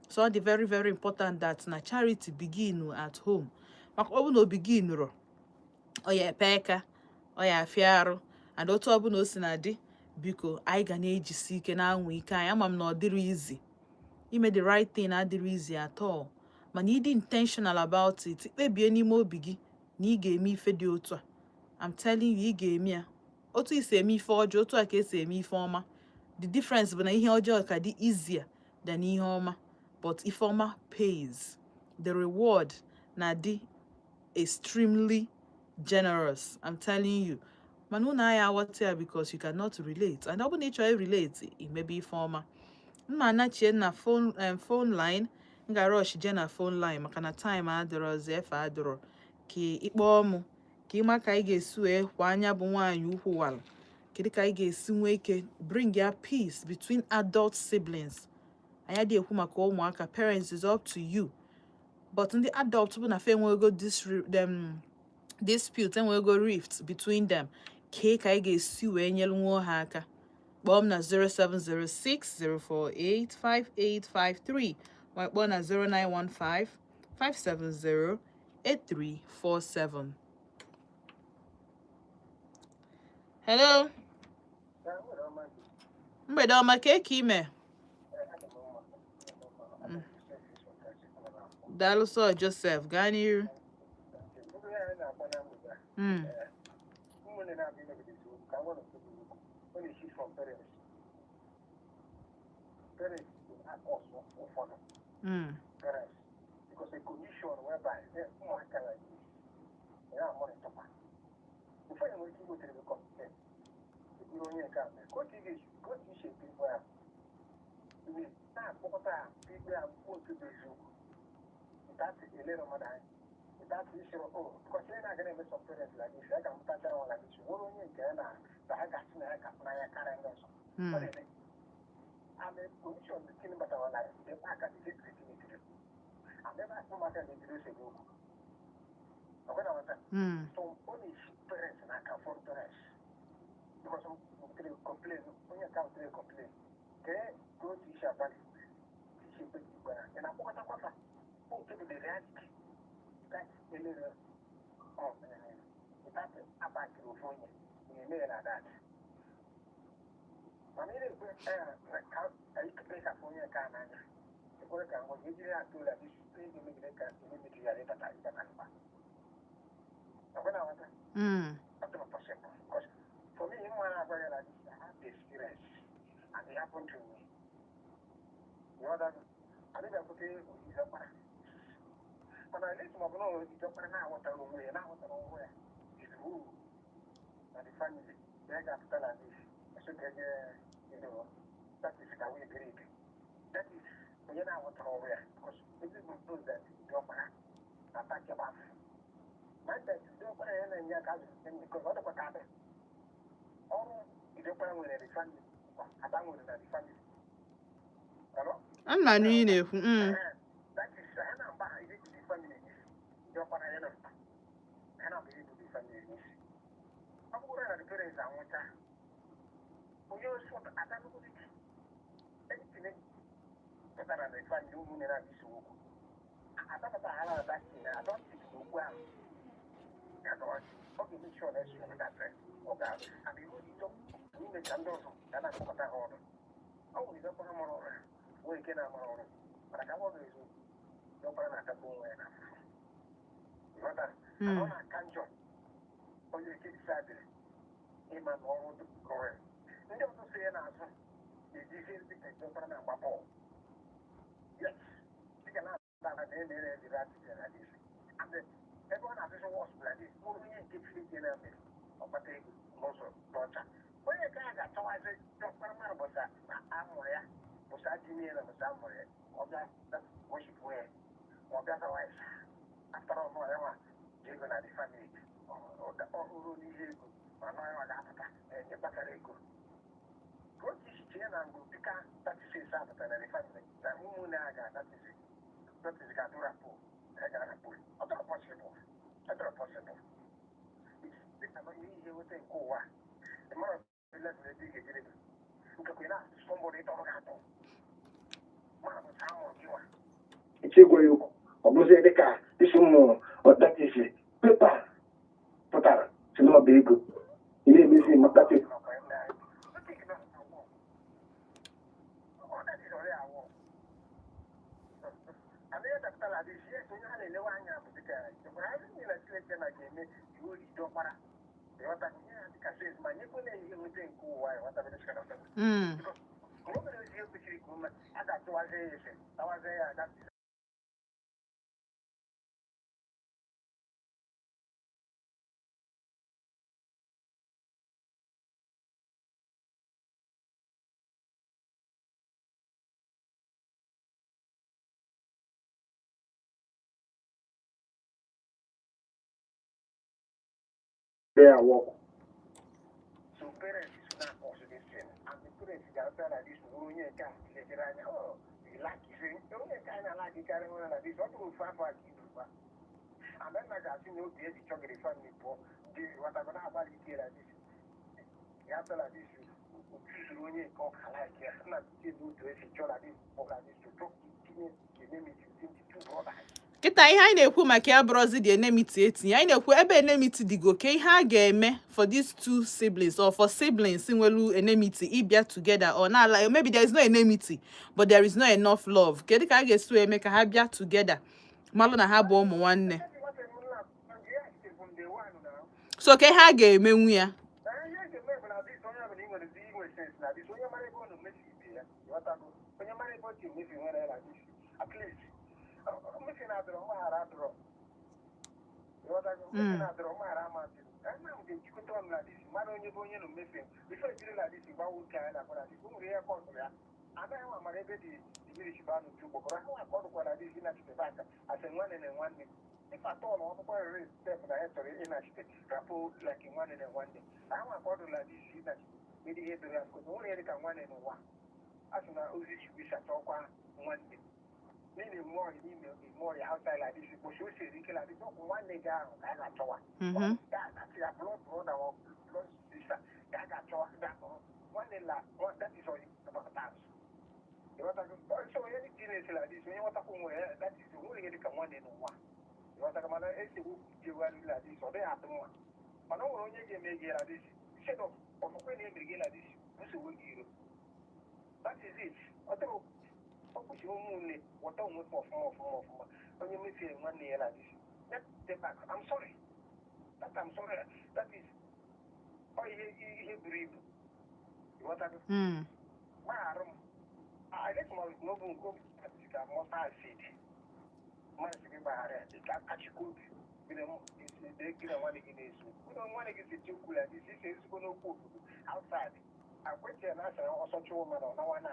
So ọ dị very, very important that na charity begin at home, maka ọ bụ na o beginụrụ, ọ ya epe aka, ọ ya afịa arụ. And otu ọbụla o si na dị, biko, anyị ga na-ejisi ike na-anwa ike anyị. Ama m na ọ dịrị easy ime the right thing, adịrị easy at all, mana ịdị intentional about it, kpebie n'ime obi gị na ị ga-eme ife dị otu a, I'm telling you, ị ga-eme ya. Otu isi eme ife ọjọọ, otu a ka esi eme ife ọma. The difference bụ na ihe ọjọọ ka dị easier than ihe ọma, but ife ọma pays. The reward na-adị extremely generous, I'm telling you. Mana unu agha aghọta ya because you cannot relate. And ọ bụ na ị chọrọ relate, imebe ife ọma. Mma anachie na phone line. M ga-rush jee na phone line maka na time adịrọzi, efe adịrọ ka ịkpọọ mụ ka ịma ka anyị ga-esi wee kwa anya bụ nwaanyị ukwu wala. Kedu ka anyị ga-esi nwee ike bring ya peace between adult siblings? Anyị adịghị ekwu maka ụmụaka. Parents is up to you, but ndị adult bụ na fa enwego this them dispute, enwego rift between them, kee ka anyị ga-esi wee nyere nwa ha aka? Kpọọ m na 0706 048 5853, ma kpọọ na 0915 570 8347. Hello, mgbede ọma. Ka eke ime? Daalụ sọ, Joseph, gaa n'iru. Ụmụnne na-abịa imegide esemokwu ka nwa na okwu ọ na-esi from parents. Parents na-akọsụ ụfọdụ parents because a condition whereby ụmụaka like this ya amonitorkwa before ya nwere ike igotere gị complain ekwuru onye nke a mere ka otu ị ga-esi ka otu isi ekpe ikpe ahụ iwe na-akpọkọta ha ikpe ahụ otu bụ eziokwu without elere mmadụ anya, without isiri o, because ihe na-aga na-eme some parents like this, ya ga-amụtachara nwa like this nwere onye nke ya na ha ga-asị na ya ga n'anya karịa ndị ọzọ. Ọ na-eme and the condition the thing batara na ebe aka dị creativity and ebe ụmụaka na-ebido ese okwu ọgwa na nwata. So ọ na-esi parents n'aka, for parents, because m complain onye nke ahụ tere complain kee ka otu isi abalị isi ekpe igwe ya ị na-akpọkọtakwa fa otu bụ the reality that elere ọ without abakiri ofu onye na-eme ya na that. Mana ị na-ekwe ka ikpe ka onye nke a n'anya ekwere ka ngwa ejiri ya atụ ụlọ isi ga-emegide ka emebiri ya ịbata mkpa ọgwa na nwata. That's not possible. Because for me, even when I go like this, I have the experience and it happened to me. You know that I think I put it in the But at least my brother is now what I know, now what I know is who and the family. They got to tell like this. So they, that is the way great. That is when you know what I know because everybody knows that the opera attack about. My dad, the opera and ya because ọ dịkwa ka adị ọrụ idekwa nwere the family ada nwere na the family. Hello? Ana m anụ ihe ị na-ekwu. That is ha na mba ha iri the family n'isi ndị ọkpara ya na mba ha na mba iri the family n'isi. Ọ bụrụ na the parents anwụcha, onye osi ada nnukwu dị anything pụtara na the family ụmụnne na-abịa isi okwu adabata ha na that thing. I don't think na okwu ahụ ọ ga-eme sure na esi that ọ ga and iwu ito ime ka ndị ọzọ ga na-akpọkọta ha ọnụ. Ọ nwere ike ọkpara mara ọrụ ya, nwee ike na-amara ọrụ, mana ka ọ ga-ezu ọkpara na-atagbu onwe ya n'afụfụ. Ịghọtara? Ọ na-aka njọ onye ike disadịrị ịma na ọrụ rụrụ ya, ndị ọzọ so ya n'azụ na-eji ihe dịka ọkpara na-agba bọọlụ. Yes, dịka na-ada. na-ere na dis and ebe ọ na-atụsị wọs bụ like this onye nke Chineke na-eme ọkpata ego n'ụzọ n'ọcha onye nke a ga-achọwazi dọkpara mmadụ bụsa na amụrụ ya bụsa dị niile na bụsa amụrụ ya ọ bịa wọshipụ ya ma ọ bịa zawa ya after all nọ ya nwa ji ego na the family ọ ruo n'ihe ego ma nọ ya nwa ga-apụta enye kpatara ego ka otu isi tinye na mgbe dịka 36 apụtara na the family na ụmụnne ha ga 36 36 ga-atụ rapụ ga rapụ ọ dọrọ possible ọ dọrọ possible dịka na ihe nweta nke ụwa ịmara level ebe ị ga-ejere gị nkekwe na somebody tọrọ gị atọ mara bụ sa amụrụ gị nwa iche gwa ya okwu ọ bụzie dịka isi ụmụ ọdatisi pepa pụtara si n'ọba ego ị na-emezi mkpati Mm. Their work. So parents is not also this thing. And the parents ga abịa na this onye nke a lejere anya oh you like it onye nke a na-alaki karị nwere na this ọ bụrụ ofu afọ aka ibu kwa and then na ga-asị na obi eji chọgịrị family pụọ dị ghọtago na-agbalị ike na this ya abịa na this ochuzuru onye nke ọ ka like ya na tie n'otu esi chọ na this pụọ na this to tinye enmity between the two brothers. Kịta ihe anyị na-ekwu maka ya bụrụzi the enmity etinye anyị na-ekwu ebe enmity dịgo ka ihe a ga-eme for these two siblings or for siblings nwelu enmity ịbịa together or na ala maybe there is no enmity but there is not enough love kedu ka a ga-esi wee mee ka ha bịa together malụ na ha bụ ụmụ nwanne so ka ihe a ga-emenwu ya. Mm. Mhm. I'm sorry. That I'm sorry. That is ọ ihe ihe buru ibu. Ịghọtago? Mm. Gbaghara m. I let my n'obu nke obi ka mustard seed. Mmasị gị gbaghara ya, ị ga-akachikwa obi. Gị na gị na nwanne gị na-eso. Gị na nwanne gị si okwu ya, gị si ezigbo n'okwu obodo outside. Akwetị ya na asara ọsọ chụwa mmadụ ọ nawa na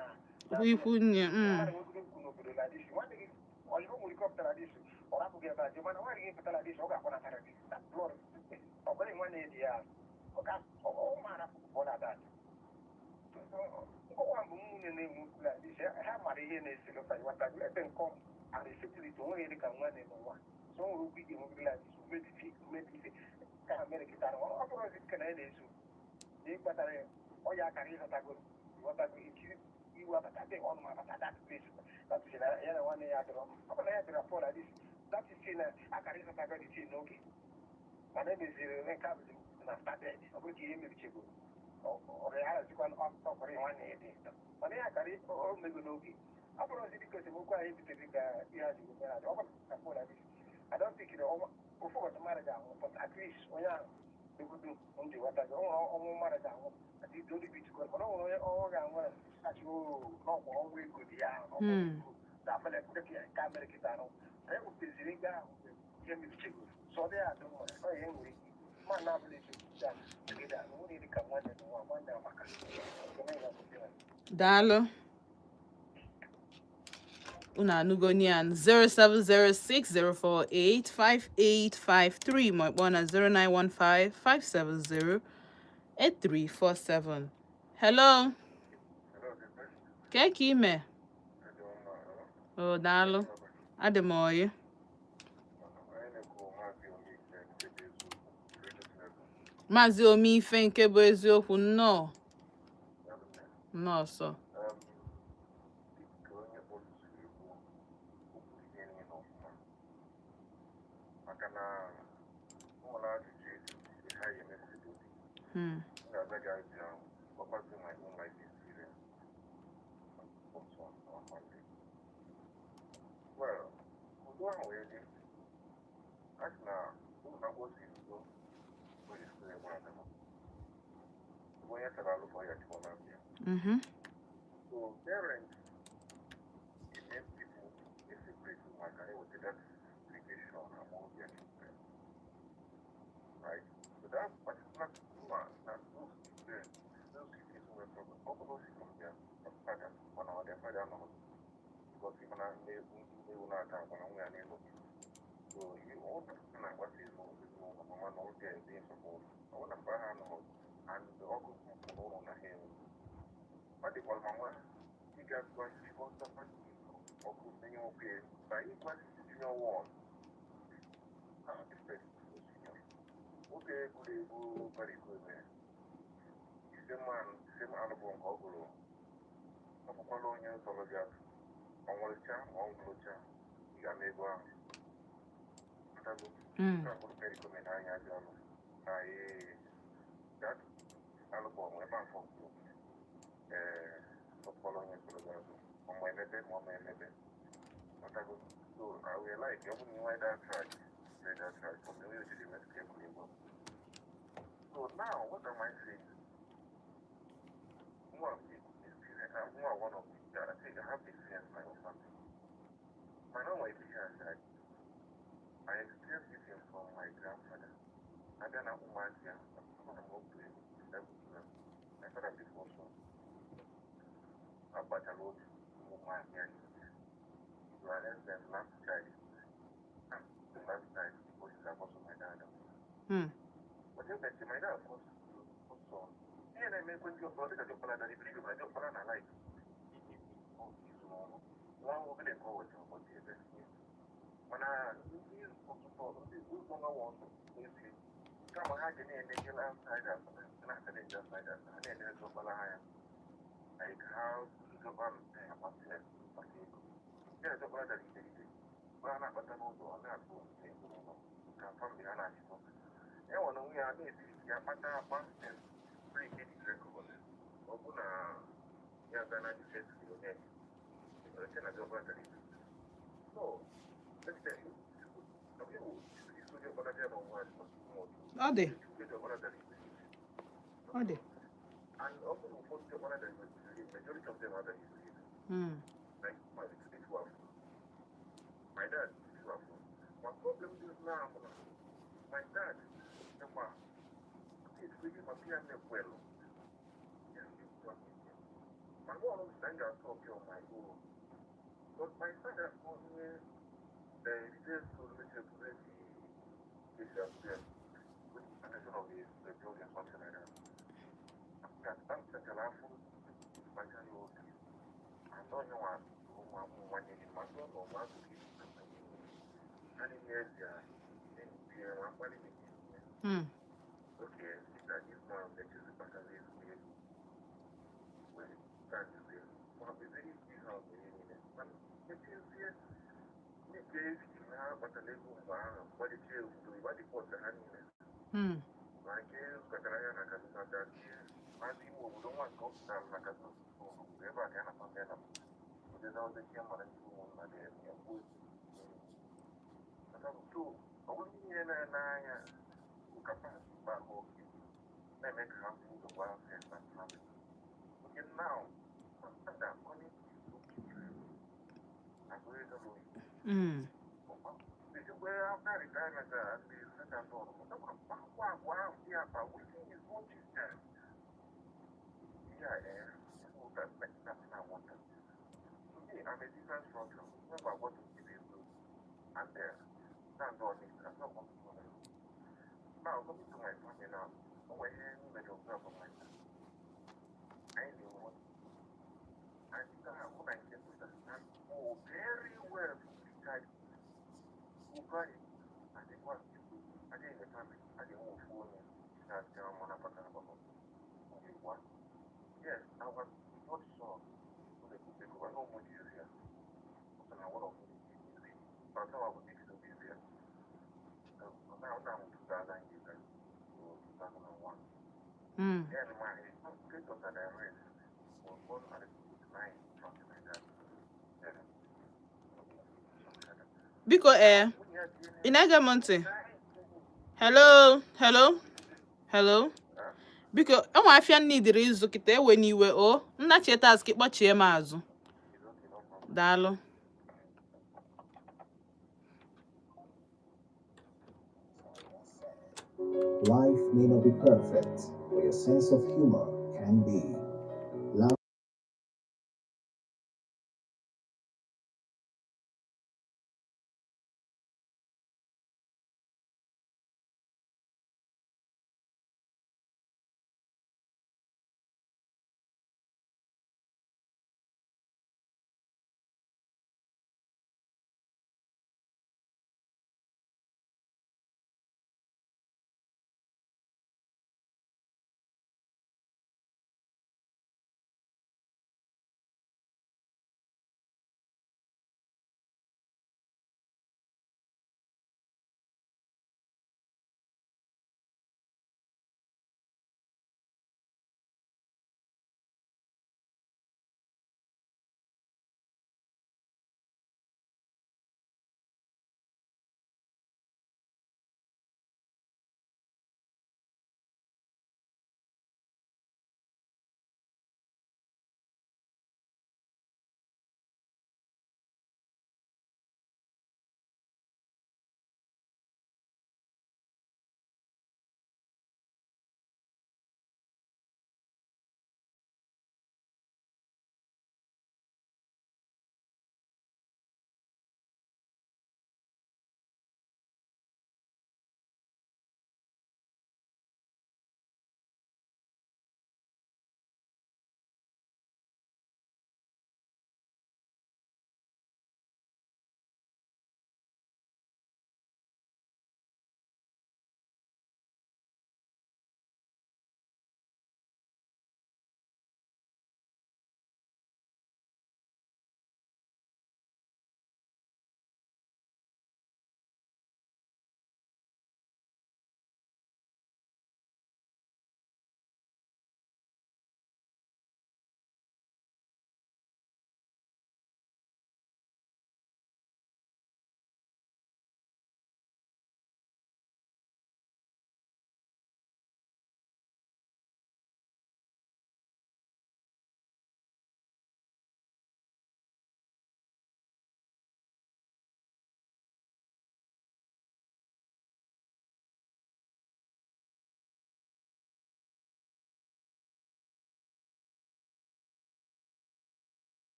Bụ ikwu nne. Mm. mmadụ nwegoro okwu n'obodo na disi. Nwanne gị oyibo nwere ike ọpụtara disi, ọ rapụ gị ebe a jee mana nwanne gị pụtara disi, ọ ga-akwanatara gị. That blood, ọ bụghị nwanne ya dị ya. Ọ ga ọ maara pụọ na that. Nkọwa mbụ nwunye na-enwe okwu na disi, ha mara ihe na-esere fa ịghọtago ebe nkọ and esetiri onweghị dị ka nwanne n'ụwa. So o nwere okwu ị ga-enwegoro na disi, mmebife mmebife ka ha mere kịtara ọ bụrụ ozi ka na ya na-ezu na ịkpatara ya ọ ya akara ịghọtago ịghọtago ikiri iwe abata dị ọnụ abata that place that is na ya na nwanne ya dọrọ ọ bụ na ya bịara pụọ na this that is na akara ịghọtago dị tin n'oge mana emeziri nke a bụzi na started ọ bụrụ ka ihe mebichego ọrụ ya harazikwa ọkọrọ nwanne ya dị mana ya akara o mego n'oge ọ bụrụ ozi dịka esemokwu anyị butere ka ihe a ji mere adị ọ bụrụ na pụọ na this I don't think na ofu ụbọchị mmadụ ga-anwụ but at least onye ahụ egodo ndụ ịghọtago o nwere ọnwụ mmadụ ga-anwụ at least only be to God mana o nwere onye ọnwụ ga-anwụ na achị n'ọkwa ọnwụ ego dị ya ahụ n'ọkwa Mm. ego na afọla ka mere kịta anụ Eweteziri ego ahụ ihe mebichegoro so ọ dịghị adị mma. Ọ ihe nwere ike ma na abụla eziokwu a together na nwere dị ka nwanne na nwa nwanne amaka ekene ya bụ. Daalụ. Unu anụgo ya, 07060485853, ma ịkpọ na 09155708347. Hello, kee ka ime? O daalụ, adị m oyi. Maazị Omeife, nke bụ eziokwu, nnọọ nnọọ sọ. Dịka onye kpọrọ egwu okwu ihe niile ọfụma, maka na ụmụ ajụjụ esi ha ya emesido. M ga-aza gị ajụjụ ahụ, gwakwazi my own life experience also on our family. Well, udo ahụ wee dị, a sị na ụlọ na-agwọ si udo nwere isi egbe adama bụ onye tara alụfọ ya chịkwa na-abịa. So parents, it makes people they separate ụmụaka eweta that segregation among their children, right? So that particular woman na those children, those kids nwere problem. Ọ bụrụ si from their father, mana their father nọ because ịma na nne ewu na-ata akwa na nwa ya n'elu. So you all na-agbasa ezinụlọ mama na ọ dị support. Ọ bụrụ na mgbe ha nọ and ọgụ n'ụlọ na ha enwe ọ dịkwara mama ị ga-agwa ọkụ menye nwoke na ịgwa junior one ah the first senior nwoke gụrụ egwu bara iko eme the same man, the same album ka ọ gụrụ. Ọ bụkwala onye tọrọ gị atụ, ọ nwụrụcha ma ọ nwụrụcha, ị ga-ama ego ahụ pụtago. Nke a bụrụ perikome na anya dị ọnụ na ee that album ebe afọ kwuru ee ọkpọrọ onye tọrọ gị atụ, ọma emebe ma ọma emebe. Ọtago? So I will like ọ bụrụ na ị that track, play that track from the way you did it egwu. So now what am I saying? One of the experience, one of the, I think I have experience my own family. My own experience, I experienced this thing from my grandfather. And then I ụmụazị ya, I'm up to 11, 12. My father before so. Agbachala otu ụmụ ya niile. So I left them last child. And the last child was also my dad. But then my dad was also ihe na-emekwe ndị ọkpọrọ dịka diọkpara dara iberibe, mana diọkpara na like ezinụlọ nwa obere nke o wetara ụbọchị ebe, mana ndị ọtụtụ ndị ụzọ nwa ọzọ n'ezie kama ha ga na-enegela outsiders, na-achallenge outsiders, ha na-enere diọkpara ha ya like how diọkpara amasị maka ego ya na diọkpara dara iberibe mgbe ha na-akpata n'ụzọ ọ na-atụ ezinụlọ ka family ha na-achịkọ ya nwere onwe ya na-ebiri ya kpata akpa break the record. Ọ bụ na ya ga na the first billionaire oche na diọkpara dara iberibe. So let me tell you, diọkpara bịa n'ụwa. Ọ dị. Ọ dị. And ọ bụrụ ụfọdụ diọkpara dara iberibe, majority of them are iberibe. Like my it's my dad is. My problem is now, my dad, my it's really my piano well. My one of the talk on my own. But my father only the details to the with the of the building, something like that. That that's my and onye nwa nwanyere mmadụ ọ nọ akụkọ ha niile ezi a nwa mkpali. Okay, dịka this man mechizi kpatara ezigbo ego wee tajizie ma ọ bụ very big house ihe niile, mana mechizie ndị nke ezi ha kpatara ego mgbe ahụ gbalichie obodo gbadipọt ha niile. Ma nke kpatara ya na Kaduna gazie maazị ime obodo nwa nke ọ pụtara na Kaduna obodo ebe a ka ya na family na odeza ozechi mara ndị ụmụnna dị ya mgbe. So ọ bụrụ ihe na-anya ụkapa ahụ na-eme ka ha fụ ụzọ gwa friends and family. Okay, now father coming to agụrụ ego n'oyibo. Ọkwa Mgbe after retirement a ndị second ọrụ akwa agwa ahụ dị akpa within his own children. Yeah, that I wanted. Today, I'm a different structure. Remember, I want to give a good and then stand on it. I'm not coming to my now, coming to my family now. Oh, I hear me observe on my I know what I think I when I get to understand oh very well from the child who got it and they want I didn't the family I didn't want phone that one. Yes, I was not sure to the good people. I know much easier. But I want to be easy. But now I would make it easier. Now I'm 2008 2001. Then my great daughter that I raised was born at 9, something like that. Yeah. Something like that. Biko, ee, ị na-ege m ntị? Hello, hello, hello. Biko, enwe afịa nnidiri ịzụ kịta, ewe n'iwe o nna cheta azụ ka ịkpọchie m azụ. Daalụ. Life may not be perfect, but your sense of humor can be. Laugh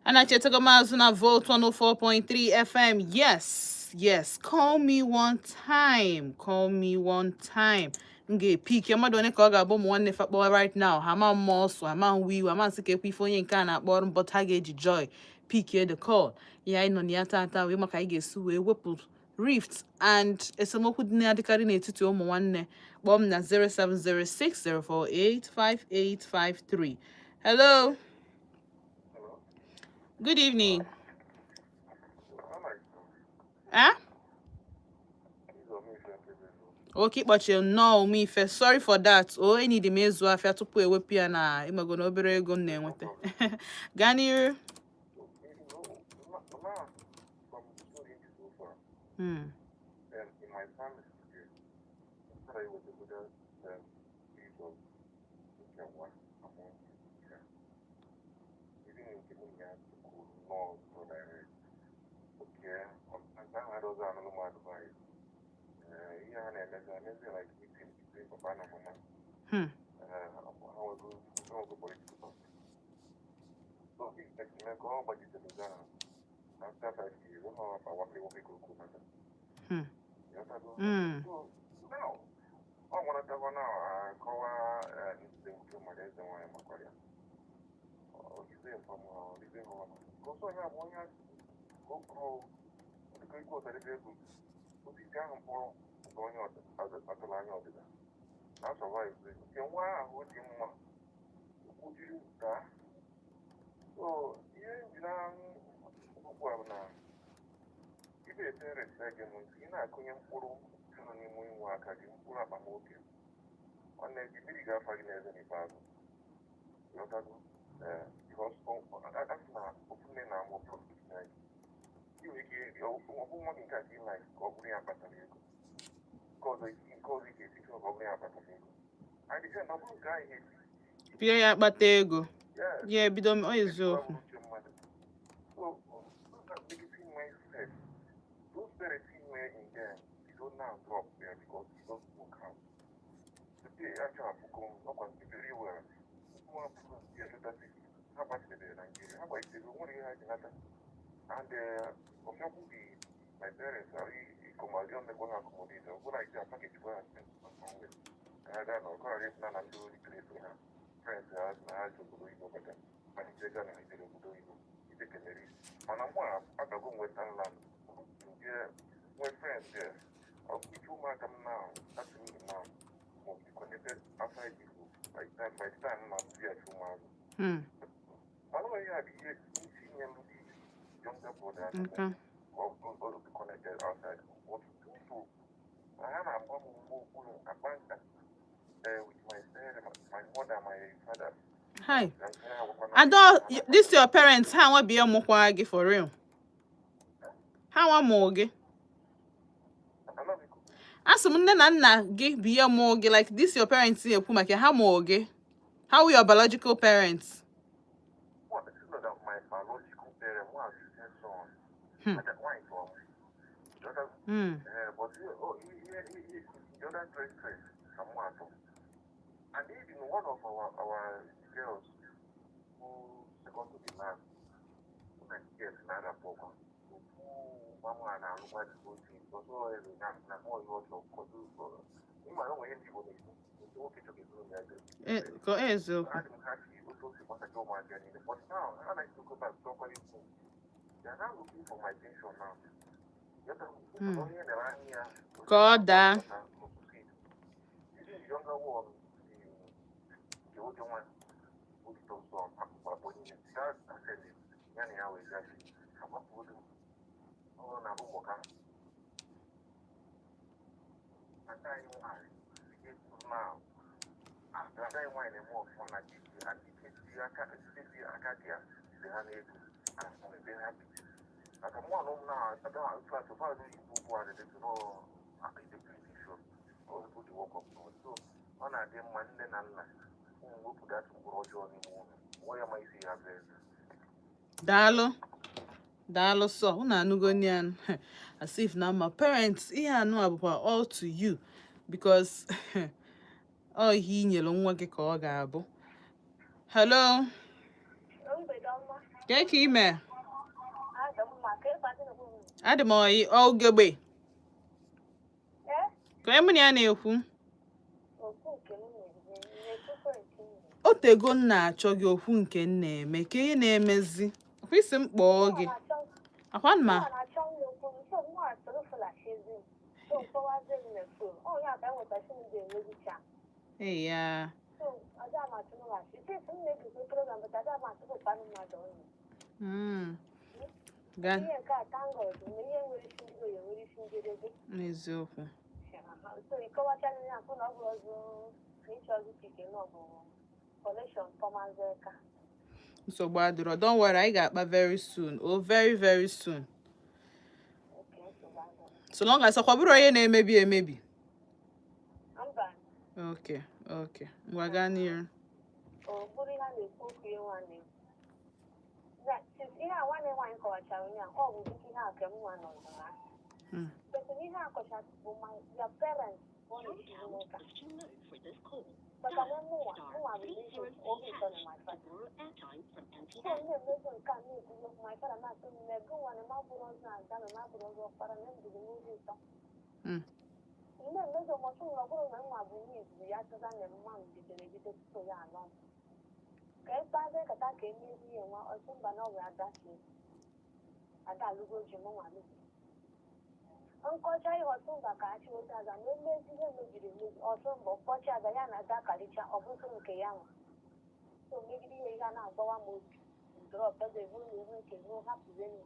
Anachetago m azụ na Volt 104.3 FM. Yes. Call me one time. Call me one time. M ga-epik mmadụ onye ka ọ ga-abụ ụmụ nwanne fa kpọọ right now. Ha ma mma ọsọ, ha ma nwe iwe, ha ma nsị ka ekwe ife onye nke a na-akpọ ọrụ, but ha ga-eji joy pick the call. Ihe anyị nọ na ya tata wee maka anyị ga-esi wee wepụ rift and esemokwu dị na-adịkarị n'etiti ụmụ nwanne. Kpọọ m na 07060485853. Hello. Good evening. Eh? Oke ịkpọchie nnọọ ome ife. Sorry for that. O enyi dị m ịzụ afịa tupu ewepụ ya na ịmago na obere ego m na-enweta. Gaa n'iru. Pịa ya akpata ego. Ya ebido ọ eziokwu. Okay. Hi. Ada, this your parents, ha nwa bịa mụkwa gị for real? Ha nwa mụọ gị? Asị m, nne na nna gị bụ ihe mụọ gị, like this your parents na-ekwu maka ha mụọ gị? How were your biological parents? And even one of our girls who second to the last, who yes, na pọkwa mama na-arụkwa the whole thing ọzọ ere na mmụọ ihe ọjọọ kọdo ịma na onwe ihe ndị Igbo na-ekwu nke nwoke chọrọ ezinụlọ ya. Eh, ka eziokwu. Adị m happy otu o si gbasata ụmụaka niile, but now ha na to go back chọkwa ikwu, they are now looking for my pension now. Onye nere anya ya Ka ọ daa. The younger one, the older one, who the son that ascended ya na ya wee gafe agbapụrụ ọ na ụmụka ada anyị nwanyị now. Ada anyị nwanyị na-eme ọfụma na dike and dike aka isi aka dị ya dị ha n'ego and ebe ha bi maka mụ na ụmụ na ada class ụfọdụ Igbo bụ adịdị nọ all the work of God. So ọ na-adị mma nne na nna ụmụ wepụta mkpụrụ ọjọọ n'ime ụlọ nwa ya ma isi ya bụ eze. Daalụ, daalụ. Sọ unu anụgo ya, as if na ma parents ihe anụ a bụkwa all to you, because ọ ihe i nyere nwa gị ka ọ ga-abụ. Hello. Mgbede ọma. Kee ka ime? Adị m oyi ogegbe. Ka onye mụ na ya na-ekwu? O tego m na-achọ gị okwu nke m na-eme ka ihe na-emezi. Ọkwa isi m kpọọ gị. Akwa ma ee ya. Gaa n'eziokwu. Nsogbu adịrọ. Don't worry, anyị ga-akpa very soon. Oh, very very soon. So long as ọkwa bụrụ onye na-emebi emebi. Okay. Ngwa, gaa n'iru. Ọ bụrụ ihe a na-ekwu okwu, ihe nwanne ihe a nwanne nwaanyị kọwachara ụnyaahụ, ọ bụ ihe a ka m nwa nọ na but ihe a kọchara bụ my your parents bụ ọ na-esi n'ụka maka na mụnwa bụ ihe obi ụtọ na my father, so m na-emezu nke a na-ekwu okwu my father na-asị m na ego nwa na m abụrụ ọzọ ada na m abụrụ ọzọ ọkpara na m biri n'obi ụtọ. M na-emezu ụbọchị m na ọ bụrụ na nwa bụ onye izizi ya chọta na mma m bidoro ebido tupu ya anọ m ka ịkpazi nkata ka emezi ihe nwa ọsị mba na ọ bụ ada si ada alụgo ji mụ nwa alụgo nkọcha ihe ọsị mba ka achị otu aza na emezi ihe mebiri emebi ọsị mba ọkpọchi aza ya na ada karịcha ọ bụghị nke ya nwa so megide ihe ihe a na-agbawa m obi drop ebe ebu na ebu nke ruo hapụzie m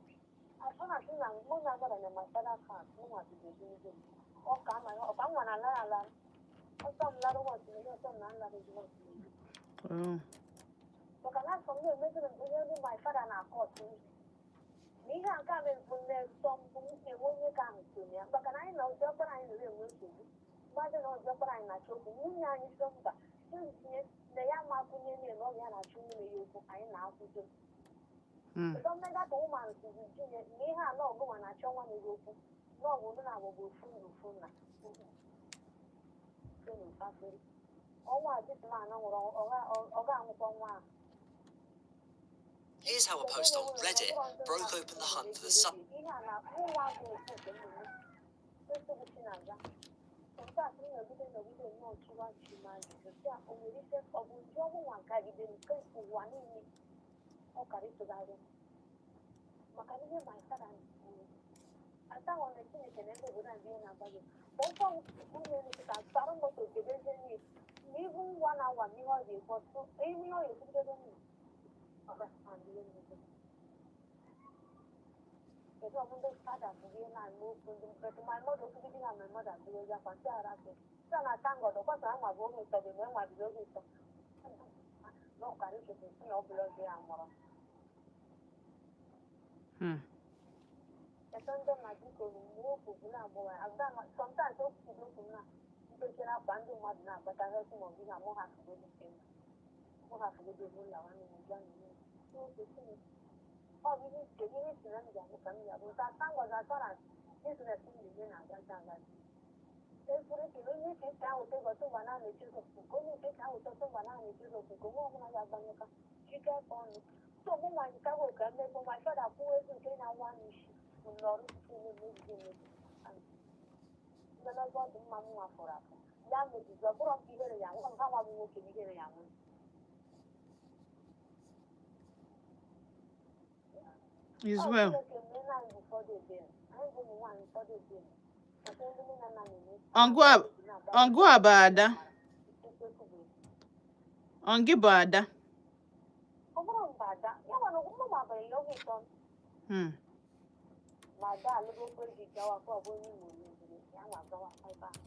afọ na sị na mụ na mmadụ na my father house mụ nwa bido ebido ọka ama ọka nwa na alara ala ọsọ m lara ụbọchị na ọsọ m na nlara ezigbo Oh. Maka na afọ m na-emeziri m ihe ndị my father na-akọ ọtụ na ihe a nke a mere bụ nne nsọ mbụ m na-enwe onye ka ahụ so na ya maka na anyị na ụdị ọkpara anyị nọrọ enwe nsogbu mmadụ na ụdị ọkpara anyị na-achọ okwu nwunye anyị so mba tinye na ya ma akwụnye na ọ bụ ya na-achọ nwunye ya okwu anyị na-akwụdo. Ụtọ mmega ka ụmụ sizi tinye na ihe a na ọgụnwa na-achọ nwa ya okwu na ọ bụ na agbọgbọ ofu na ofu na ọnwa a this man nwụrụ ọ ga-anwụkwa nwa ahụ. Here's how a post on Reddit broke open the hunt for the sub. Ihe a na nwa bụ ofu nke mmemme nsogbu Chinaza nke a sị nọgide nọgide nnọọ chụwa chi ma ajụjụ si a o nwere ike ọ bụ nje ọnwụ nwa nkagide nke ụwa niile ọ kara ịtụgharị maka na ihe my father kwuru ata na Chineke na ebe obodo a ndị na-agba gị ọsọ nwunye nkịta tara moto kebezie n'ihe na ibu nwa na-awa ihe ọ ga-ekwu ọtụ ihe ọ ga-ekwugidebe nna ọ ga-asị ihe mmezi kedu ọ bụ ndị fada bụ ihe na-anụ okwu ndị but my mother okwugide na my mother bụrụ ozi akwa nsị ara gị sị na thank God ọkwasa anwa bụ oge ụtọ gị na enwa bido oge ụtọ na ọkara icheta si na ọ bụla oge ya mụrụ. Kedu ndị ma biko mgbe okwu bụ na-agbawa sometimes okwu okwu na mkpechara akwa ndị mmadụ na-agbata ha ma ọ bụ na mụ ha fụgodo mụ ha fụgodo bụ ụlọ nwanne m bịa n'ime ọ bụ ihe kedu ihe si na m ga-abụ ka m ga-abụ nta thank God as far as business m na-eme na-agazi agazi ekwuru kele onye ike isi ahụta ego tụba na na-eche ụzọ nke onye ike isi ahụta tụba na na-eche ụzọ nke onwe ọbụla ga-agbanyeka chike aka ọnụ so mụ nwa nke ahụ ka mmekọ my father kwuo ego nke na-awa m isi m nọrọ na-emebi emebi mmemebe ọ dị mma m nwa fụrụ afụ ya mebizi ọ bụrụ m ihere ya nwụ ha nwa bụ nwoke m ihere ya nwụ. Is well. Chineke mee na anyị bụ ụfọdụ ebere anyị bụ ụmụ nwaanyị ụfọdụ ebere maka ndị nne na nna na-eme. Ọngụ a bụ ada. Ọngị bụ ada. Ọ bụrụ mba ada ya mana mụ mabeghị ya oge ụtọ ma ada alụgo okpere gị gawa ka ọ bụ onye Imo meziri ya nwa gawa ebe ahụ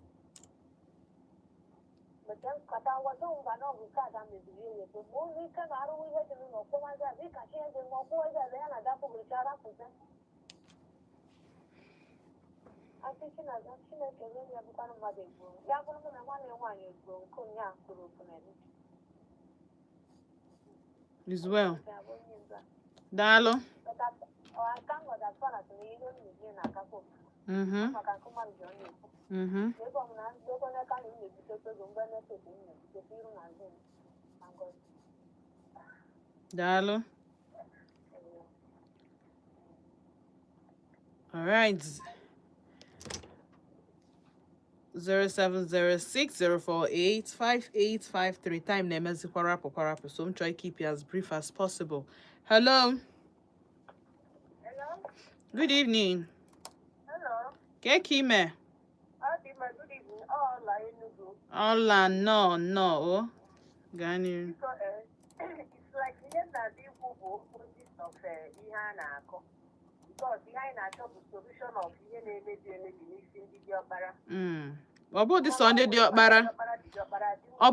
mete nkata wazo mba na ọ bụ nke ada meziri ya ebe ma onye ike na-arụwa ihe dị n'ụlọ kpọmazi azụ ịkacha ihe dị mma ọkwụwa eze ya na ada pụgụrịcha rapụta asị Chinaza Chineke mee ya bụkwanụ mmadụ egbuo ya bụrụ mụ na nwanne m nwaanyị egbuo nke ụnyaahụ kwuru okwu na ebe Is well. ya bụ onye ndu a. Daalụ. But I thank God as far as na ihe m na-eme na-agakwa maka nke mmadụ ji ọ na-ekwu ebe ọ bụ na ebe onye ka na m na-ebute ego mgbe na-efe m na-ebute iru na azụ m na ngọzi. Daalụ. Alright. 07060485853. Time na-emezi kwarapụ kwarapụ, so m chọrọ keep you as brief as possible. Hello. Hello? Good evening. Hello. Ke ka ime? Ọ dị mma, good evening. Ọla Enugu. Ọla, nnọọ nnọọ o. Gaa n'ihu. Biko, it's like ihe m na-abịa ikwu bụ opposite of ihe a na-akọ. Because ihe anyị na-achọ bụ solution of ihe na-emebi emebi n'isi ndị diọkpara. Ọ bụ dị sọ ndị diọkpara. Diọkpara dị diọkpara dị. Ọ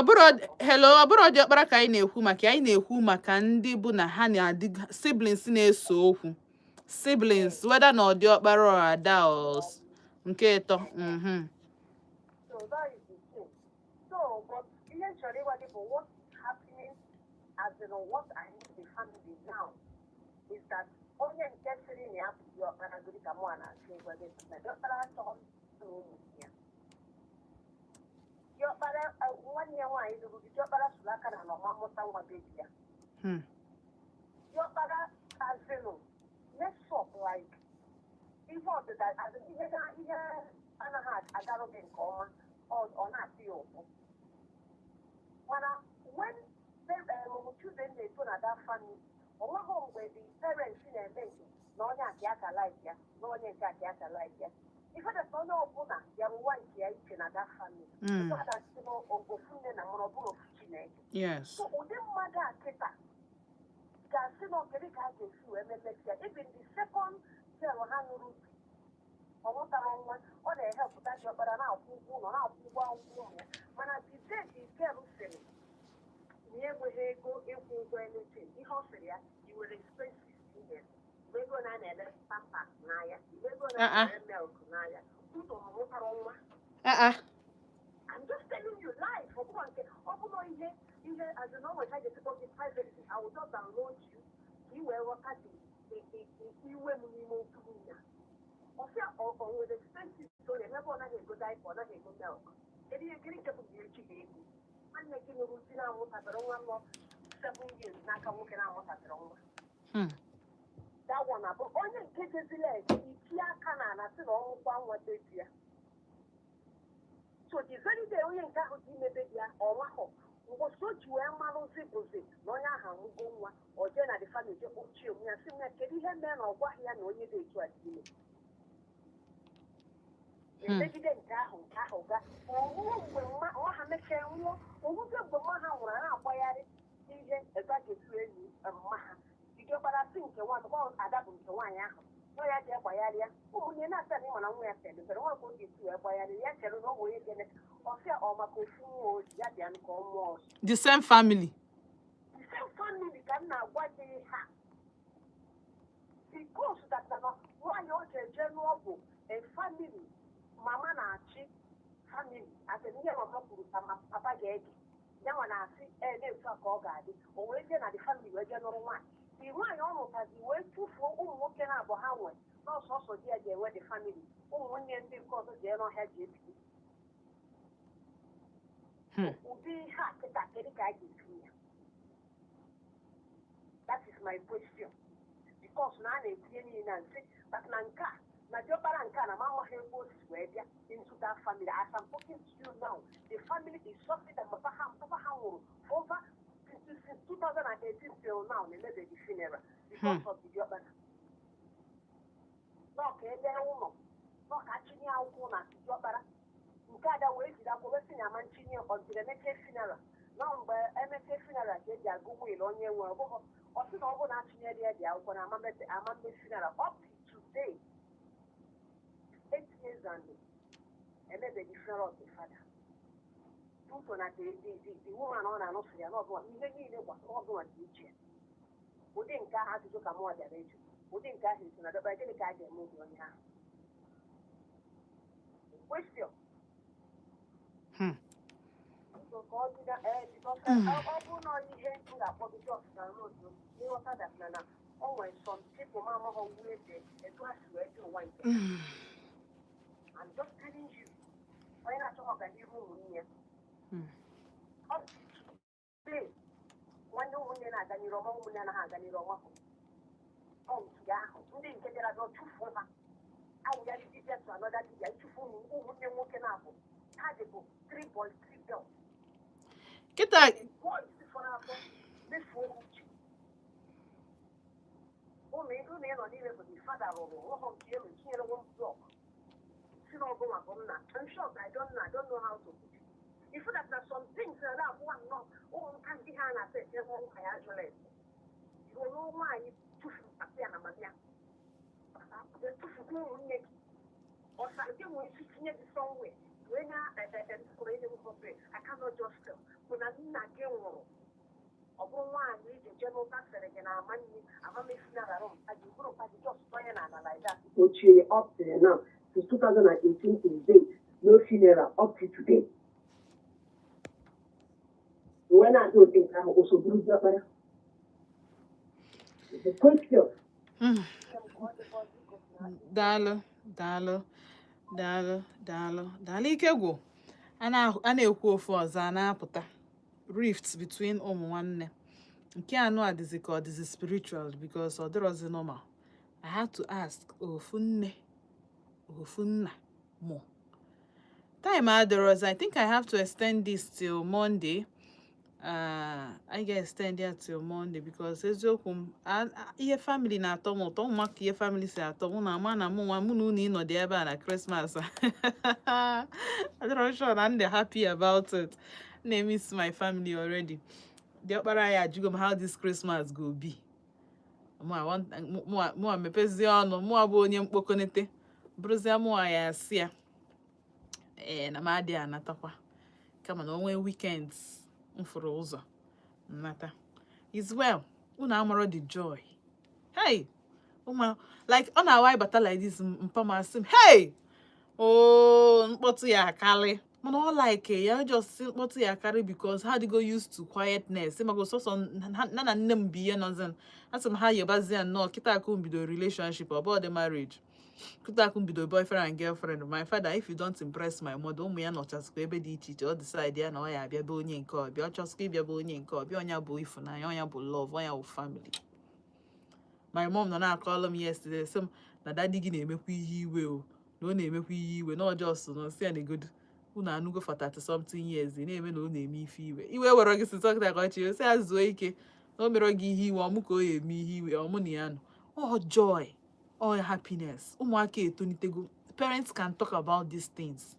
bụrụ, hello, ọ bụrụ diọkpara ka anyị na-ekwu maka, anyị na-ekwu maka ndị bụ na ha na-adị siblings na-eso okwu. Siblings, whether na ọ diọkpara or ada or nke ịtọ. So that is the thing. So, but ihe m chọrọ ịgwa gị bụ what is happening, as in what I need the family now, is that onye nke sịrị na ya bụ diọkpara gịrị ka mụ a na-achọ ịgwa gị na diọkpara achọghị na ụmụ ya. Diọkpara nwanne ya nwaanyị lụrụ di, diọkpara sụrụ aka na ọma mụta nwa bebi ya. Diọkpara azinụ mess up like ihe ọdịda, as in ihe ihe anaghị agarụ gị nke ọma, ọ na-atụ ya ụtọ. Mana when children na-eto na that family, ọ nweghị mgbe the parents na-eme nke na onye aka ya ka like ya na onye nke aka ya ka like ya. Ife that onye ọbụla bịara ụwa nke ya iche na that family. Ofu ada sị na ofu nne na mụrụ, ọ bụrụ ofu Chineke. So ụdị mmadụ a kịta ga-asị na kedu ka a ga-esi wee memesi ya? Even the second girl ha nụrụ di, ọ mụtara nwa, ọ na-ehepụta diọkpara na-akwụ ụgwọ ụlọ, na-akwụ ụgwọ akwụkwọ ụmụ ya. Mana the day the girl sịrị na ya enweghị ego ịkwụ ụgwọ anything, ihe ọ sịrị ya, i nwere expenses ihe mgbe ego na a na-ele Pampers n'ahịa, mgbe ego na a Ah, ah. na-ere milk n'ahịa, ụzọ ọ mụtara nwa. Ah ah. I'm just telling you life. Ọ bụrụ nke ọ bụrụ ihe as in always I get to gị privately. I will just download you ka ị wee ghọta the iwe m n'ime okwu niile a. Ọ sị ọ nwere expenses ọ na-eme ebe ọ naghị ego diaper, ọ naghị ego milk. Kedu ihe gịnị nke bụ na echi ga-ego? Nwanne gị nụrụ di na-amụtabere nwa, nọ 7 years n'aka nwoke na-amụtabere nwa. That one abụ onye nke jezila eje itinye aka n'ala sị na ọmụkwa nwa bebi ya. So the very day onye nke ahụ dị ime bebi ya, ọ mahụ mgbosi o ji wee marụzi bụzi na onye ahụ amụgo nwa. Ọ jee na the family jee kpọchie onwe ya, sị m ya kedu ihe mere na ọ gwaghị ya na onye dị etu a dị ime. Emegide nke ahụ, nke ahụ ga ọwụrụ mgbe nwa ha mechara nwụọ. Owuzie mgbe nwa ha nwụrụ, a na-agbagharị ihe ebe a ga-esi enyi mma ha didiọkpara si nke nwa ọ ada bụ nke nwaanyị ahụ nwa ya ji agbagharị ya. Ụmụnne na-asị na ịma na nwa ya pedobere nwa ka ọ ga-esi wee gbagharị ya, chere na ọ bụ onye ga-eme ọsịa ọ maka ofu nwa o ji ya bịa ka ọ mụọ ọzọ. The same family. The same family ka m na-agwa gị ha, because that na nwaanyị ọ ji eje n'ọ bụ a family mama na-achị family, asị ihe mama kwuru ka papa ga-ege ya nwa na-asị ee na-etu a ka ọ ga-adị. O wee jee na the family wee jee nụrụ nwaanyị. The nwaanyị ọ nụtazi wee tụfuo ụmụ nwoke na-abụ ha nwe n'ọsọsọ di ya ga-enwe the family. Ụmụnne ndị nke ọzọ jee n'ọhịa ji ebili. Ụdị ihe a kịta, kedu ka a ga-esi ya? That is my question, because na a na-etinye niile na nsị, but na nke a na diọkpara nke a na m amaghị ebe o si wee bịa into that family. As I'm talking to you now, the family is suffering that papa ha nwụrụ for over since 2018 till now, na-emebeghị funeral because of the diọkpara nọ ka ele ụlọ nọ ka achinye akwụkwọ na diọkpara nke ada wee jide akwụkwọ wee sị na ama ntinye until emechie funeral. Na mgbe emechie funeral ka eji agụ will onye nwe. Ọ bụghị ọ sị na ọ bụrụ na achịnyere ya dị akwụkwọ na ama mme funeral. Up to today, 8 years and emebeghị funeral of the father due to na the woman ọ na-anụsịrị ya na ọbụla ihe niile gbasara ọbụla dị iche. Ụdị nke ahụ, ajụjụ ka mụ bịara ịjụ, ụdị nke ahụ esi na dọkpara, gịnị ka a ga-eme ụdị onye ahụ? Question. Biko, ka ọ dị na ee, because ọ bụrụ na ọ ihe m ga-akpọ gị just na road n'ịghọta that na o nwere some people ma amaghọ wu eze etu ha si wee dị ụwa nke ha. I'm just telling you, onye na-achọ ọganihu ụmụnne ya. Up to today, nwanne ụmụnne na-aga n'iru ọma, ụmụnne anaghị aga n'iru ọma. Ọ nke ahụ ndị nke bịara bịa chụfuo ha. Awụgharị dibịa to another dibịa, ịchụfu ụmụnne nwoke na-abụ ha dị bụ three boys, three girls. Kịta. Boys fọrọ afọ mefuo uche. Ụlọ ịnọ n'ime bụ the father rụrụ ụlọ nke elu, tinyere one block, si na ọgụ maka nna. In short, I don't know how to put it. If that na some things na na-abụwa nnọọ ụmụnka ndị ha na-asa ete hụ nwa ya ajụla ese ruo nwaanyị tụfuru papa ya na mama ya, tụfukwa ụmụnne gị ọsa nke nwere isi tinye gị somewhere wee na I cannot just tell bụ na nna gị nwụrụ. Ọ bụrụ nwaanyị iji jee n'ụta sịrị gị na ama nne amamefunarara mpa gị bụrụ mpa gị, just sonye na ala like that. Ochie up till now, since 2018 till date, no funeral up to today. Mgbe na-adị otu nke ahụ, o so bụrụ diọkpara? The question. Daalụ, daalụ, daalụ, daalụ, daalụ. Ike gwụ. A na-ekwu ofu ọzọ a na-apụta rift between ụmụ nwanne. Nke anụ a dịzị ka ọ dịzị spiritual because ọ dịrọzi normal. I had to ask, ofu nne, ofu nna mụ. Time adịrọzi. I think I have to extend this till Monday. I ga-extend ya till Monday because eziokwu m, ihe family na-atọ m ụtọ. Ụmụaka, ihe family si atọ mụ na ama na mụ nwa mụ na unu ịnọdụ ebe a na Christmas, adịrọ sure na m dị happy about it. Na-miss my family already. Diọkpara ya ajụgo m how this Christmas go be. Mụa mepezie ọnụ, mụa bụ onye mkpokonete bụrụzie mụa ya asị ya ee na m adịghị anatakwa, kama na onwe weekends m fụrụ ụzọ nnata is well. Unu amarọ the joy. Hey, ụmụ like ọ na-awa ịbata like this, mpa m asị m, "Hey, oh, mkpọtụ ya akarị." Mana ọ like ya just sị mkpọtụ ya akarị because ha adịgo used to quietness. Ịmago sọsọ na nne m bụ ihe nọzi. Asị m ha yebazie nnọọ kịta akụ m bido relationship, ọ bụ dị marriage kịta akụ m bido boyfriend and girlfriend. My father, if you don't impress my mother, ụmụ ya nọchasịkwa ebe dị iche iche. Ọ decide ya na ọ ya abịa be onye nke ọbịa, ọ chọsịkwa ịbịa be onye nke ọbịa. Ọnya bụ ịfụnanya, ọnya bụ love, ọnya bụ family. My mom nọ na-akọlụ m yesterday, sị m na daddy gị na-emekwa ihe iwe o, na ọ na-emekwa ihe iwe na ọjọọ so na nsị ya na-egodu unu anụgo for 30 something years ị na-eme na ọ na-eme ife iwe. Iwe were gị si tọkịta ka ọ chị sị ya zuo ike na o mere gị ihe iwe ọmụ ka ọ ya eme ihe iwe ọmụ na ya nọ. All joy, all happiness. Ụmụaka etonitego. Parents can talk about these things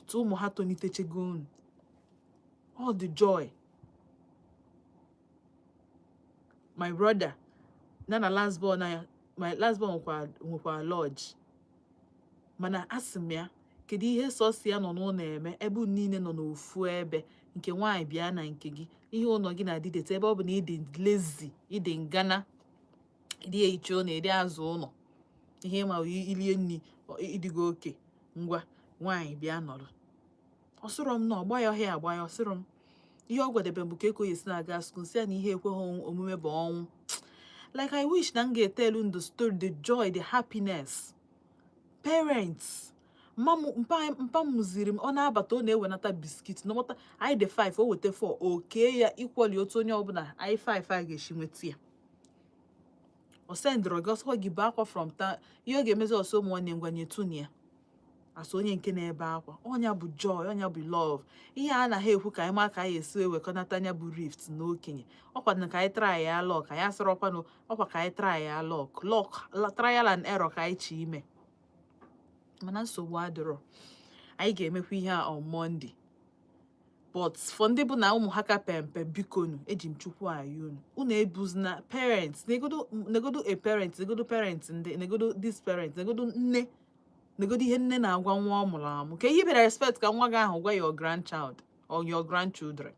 otu ụmụ ha tonitechego unu. All the joy. My brother na last born na ya, my last born nwekwa lodge, mana asị m ya, kedu ihe sọsọ ya nọ n'ụlọ eme ebe unu niile nọ n'ofu ebe? Nke nwaanyị bịa na nke gị, ihe ụlọ gị na-adịdete ebe ọ bụ na ịdị lazy, ịdị ngana, ịdị ehicha ụlọ, ịdị azụ ụlọ, ihe ma ilie nri ịdịgo oke. Ngwa, nwaanyị bịa nọrọ. Ọ sịrọ m na ọ gbaya ọhịa agbaya. Ọ sịrọ m ihe ọ gwadebe m bụ ka eko esi na-aga school, sị ya na ihe ekweghị omume bụ ọnwụ. Like, I wish na m ga-etelu the story, the joy, the happiness. Parents, mpa m mụziri m, ọ na-abata, ọ na-ewenata biscuit n'ọmọta anyị dị 5, o weta 4, o kee ya equally otu onye ọbụla anyị 5 a ga-esi nweta ya. Ọ sendịrọ gị ọsọ gị bụ akwa from ta ihe ọ ga-emezi ọsọ. Ụmụ nwanne, ngwa nyetụ ya asụ onye nke na-ebe akwa. Ọnya bụ joy, ọnya bụ love. Ihe a anaghị ekwu ka anyị maa ka anyị esi ewekọnata anya bụ rift na okenye. Ọkwa na ka anyị try ya luck, anyị asịrọkwanụ ọkwa ka anyị try ya luck, trial and error ka anyị chi ime. Mana nsogbu adịrọ, anyị ga-emekwa ihe a on Monday. But for ndị bụ na ụmụ ha ka pempe, bikonu, eji m Chukwu ayọ unu, unu ebuzina parents. Negodo, negodo a parent, negodo parent ndị, negodo this parent, negodo nne, negodo ihe nne na-agwa nwa ọ mụrụ amụ, ka ihe bịara respect ka nwa gị ahụ gwa your grandchild or your grandchildren.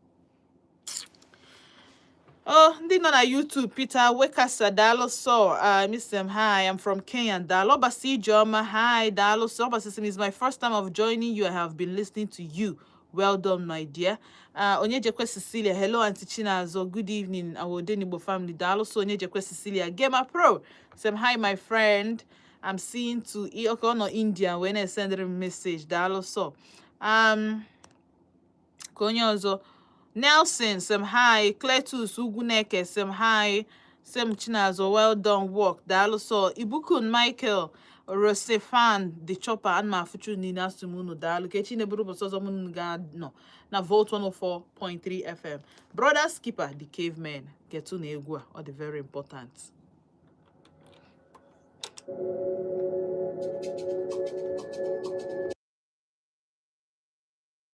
Oh, ndị nọ na YouTube, Peter Wekasa, daalụ so. Mr. M, hi, I'm from Kenya. Daalụ. Obasi Ijeoma, hi, daalụ so. Obasi sị, it's my first time of joining you. I have been listening to you. Well done, my dear. Onyejekwe Cecilia, hello, Auntie Chinazo. Good evening, our Odenigbo family. Daalụ so, Onyejekwe Cecilia. Gema Pro, Sam, hi, my friend. I'm seeing to, okay, no, India when I send her a message. Daalụ so. Ka onye ọzọ, Nelson sị m hi. Cletus Ugwuneke sị m hi, sị m Chinazọ, well done work. Daalụ so. Ibukun Michael, Rosefan the Chopper, ana m afụchu niile. Asị m unu daalụ. Ka echi na-eburu ụbọchị ọzọ m unu ga-anọ na Volt 104.3 FM. Brothers Keeper, The Caveman. Ketu na egwu a, ọ dị very important.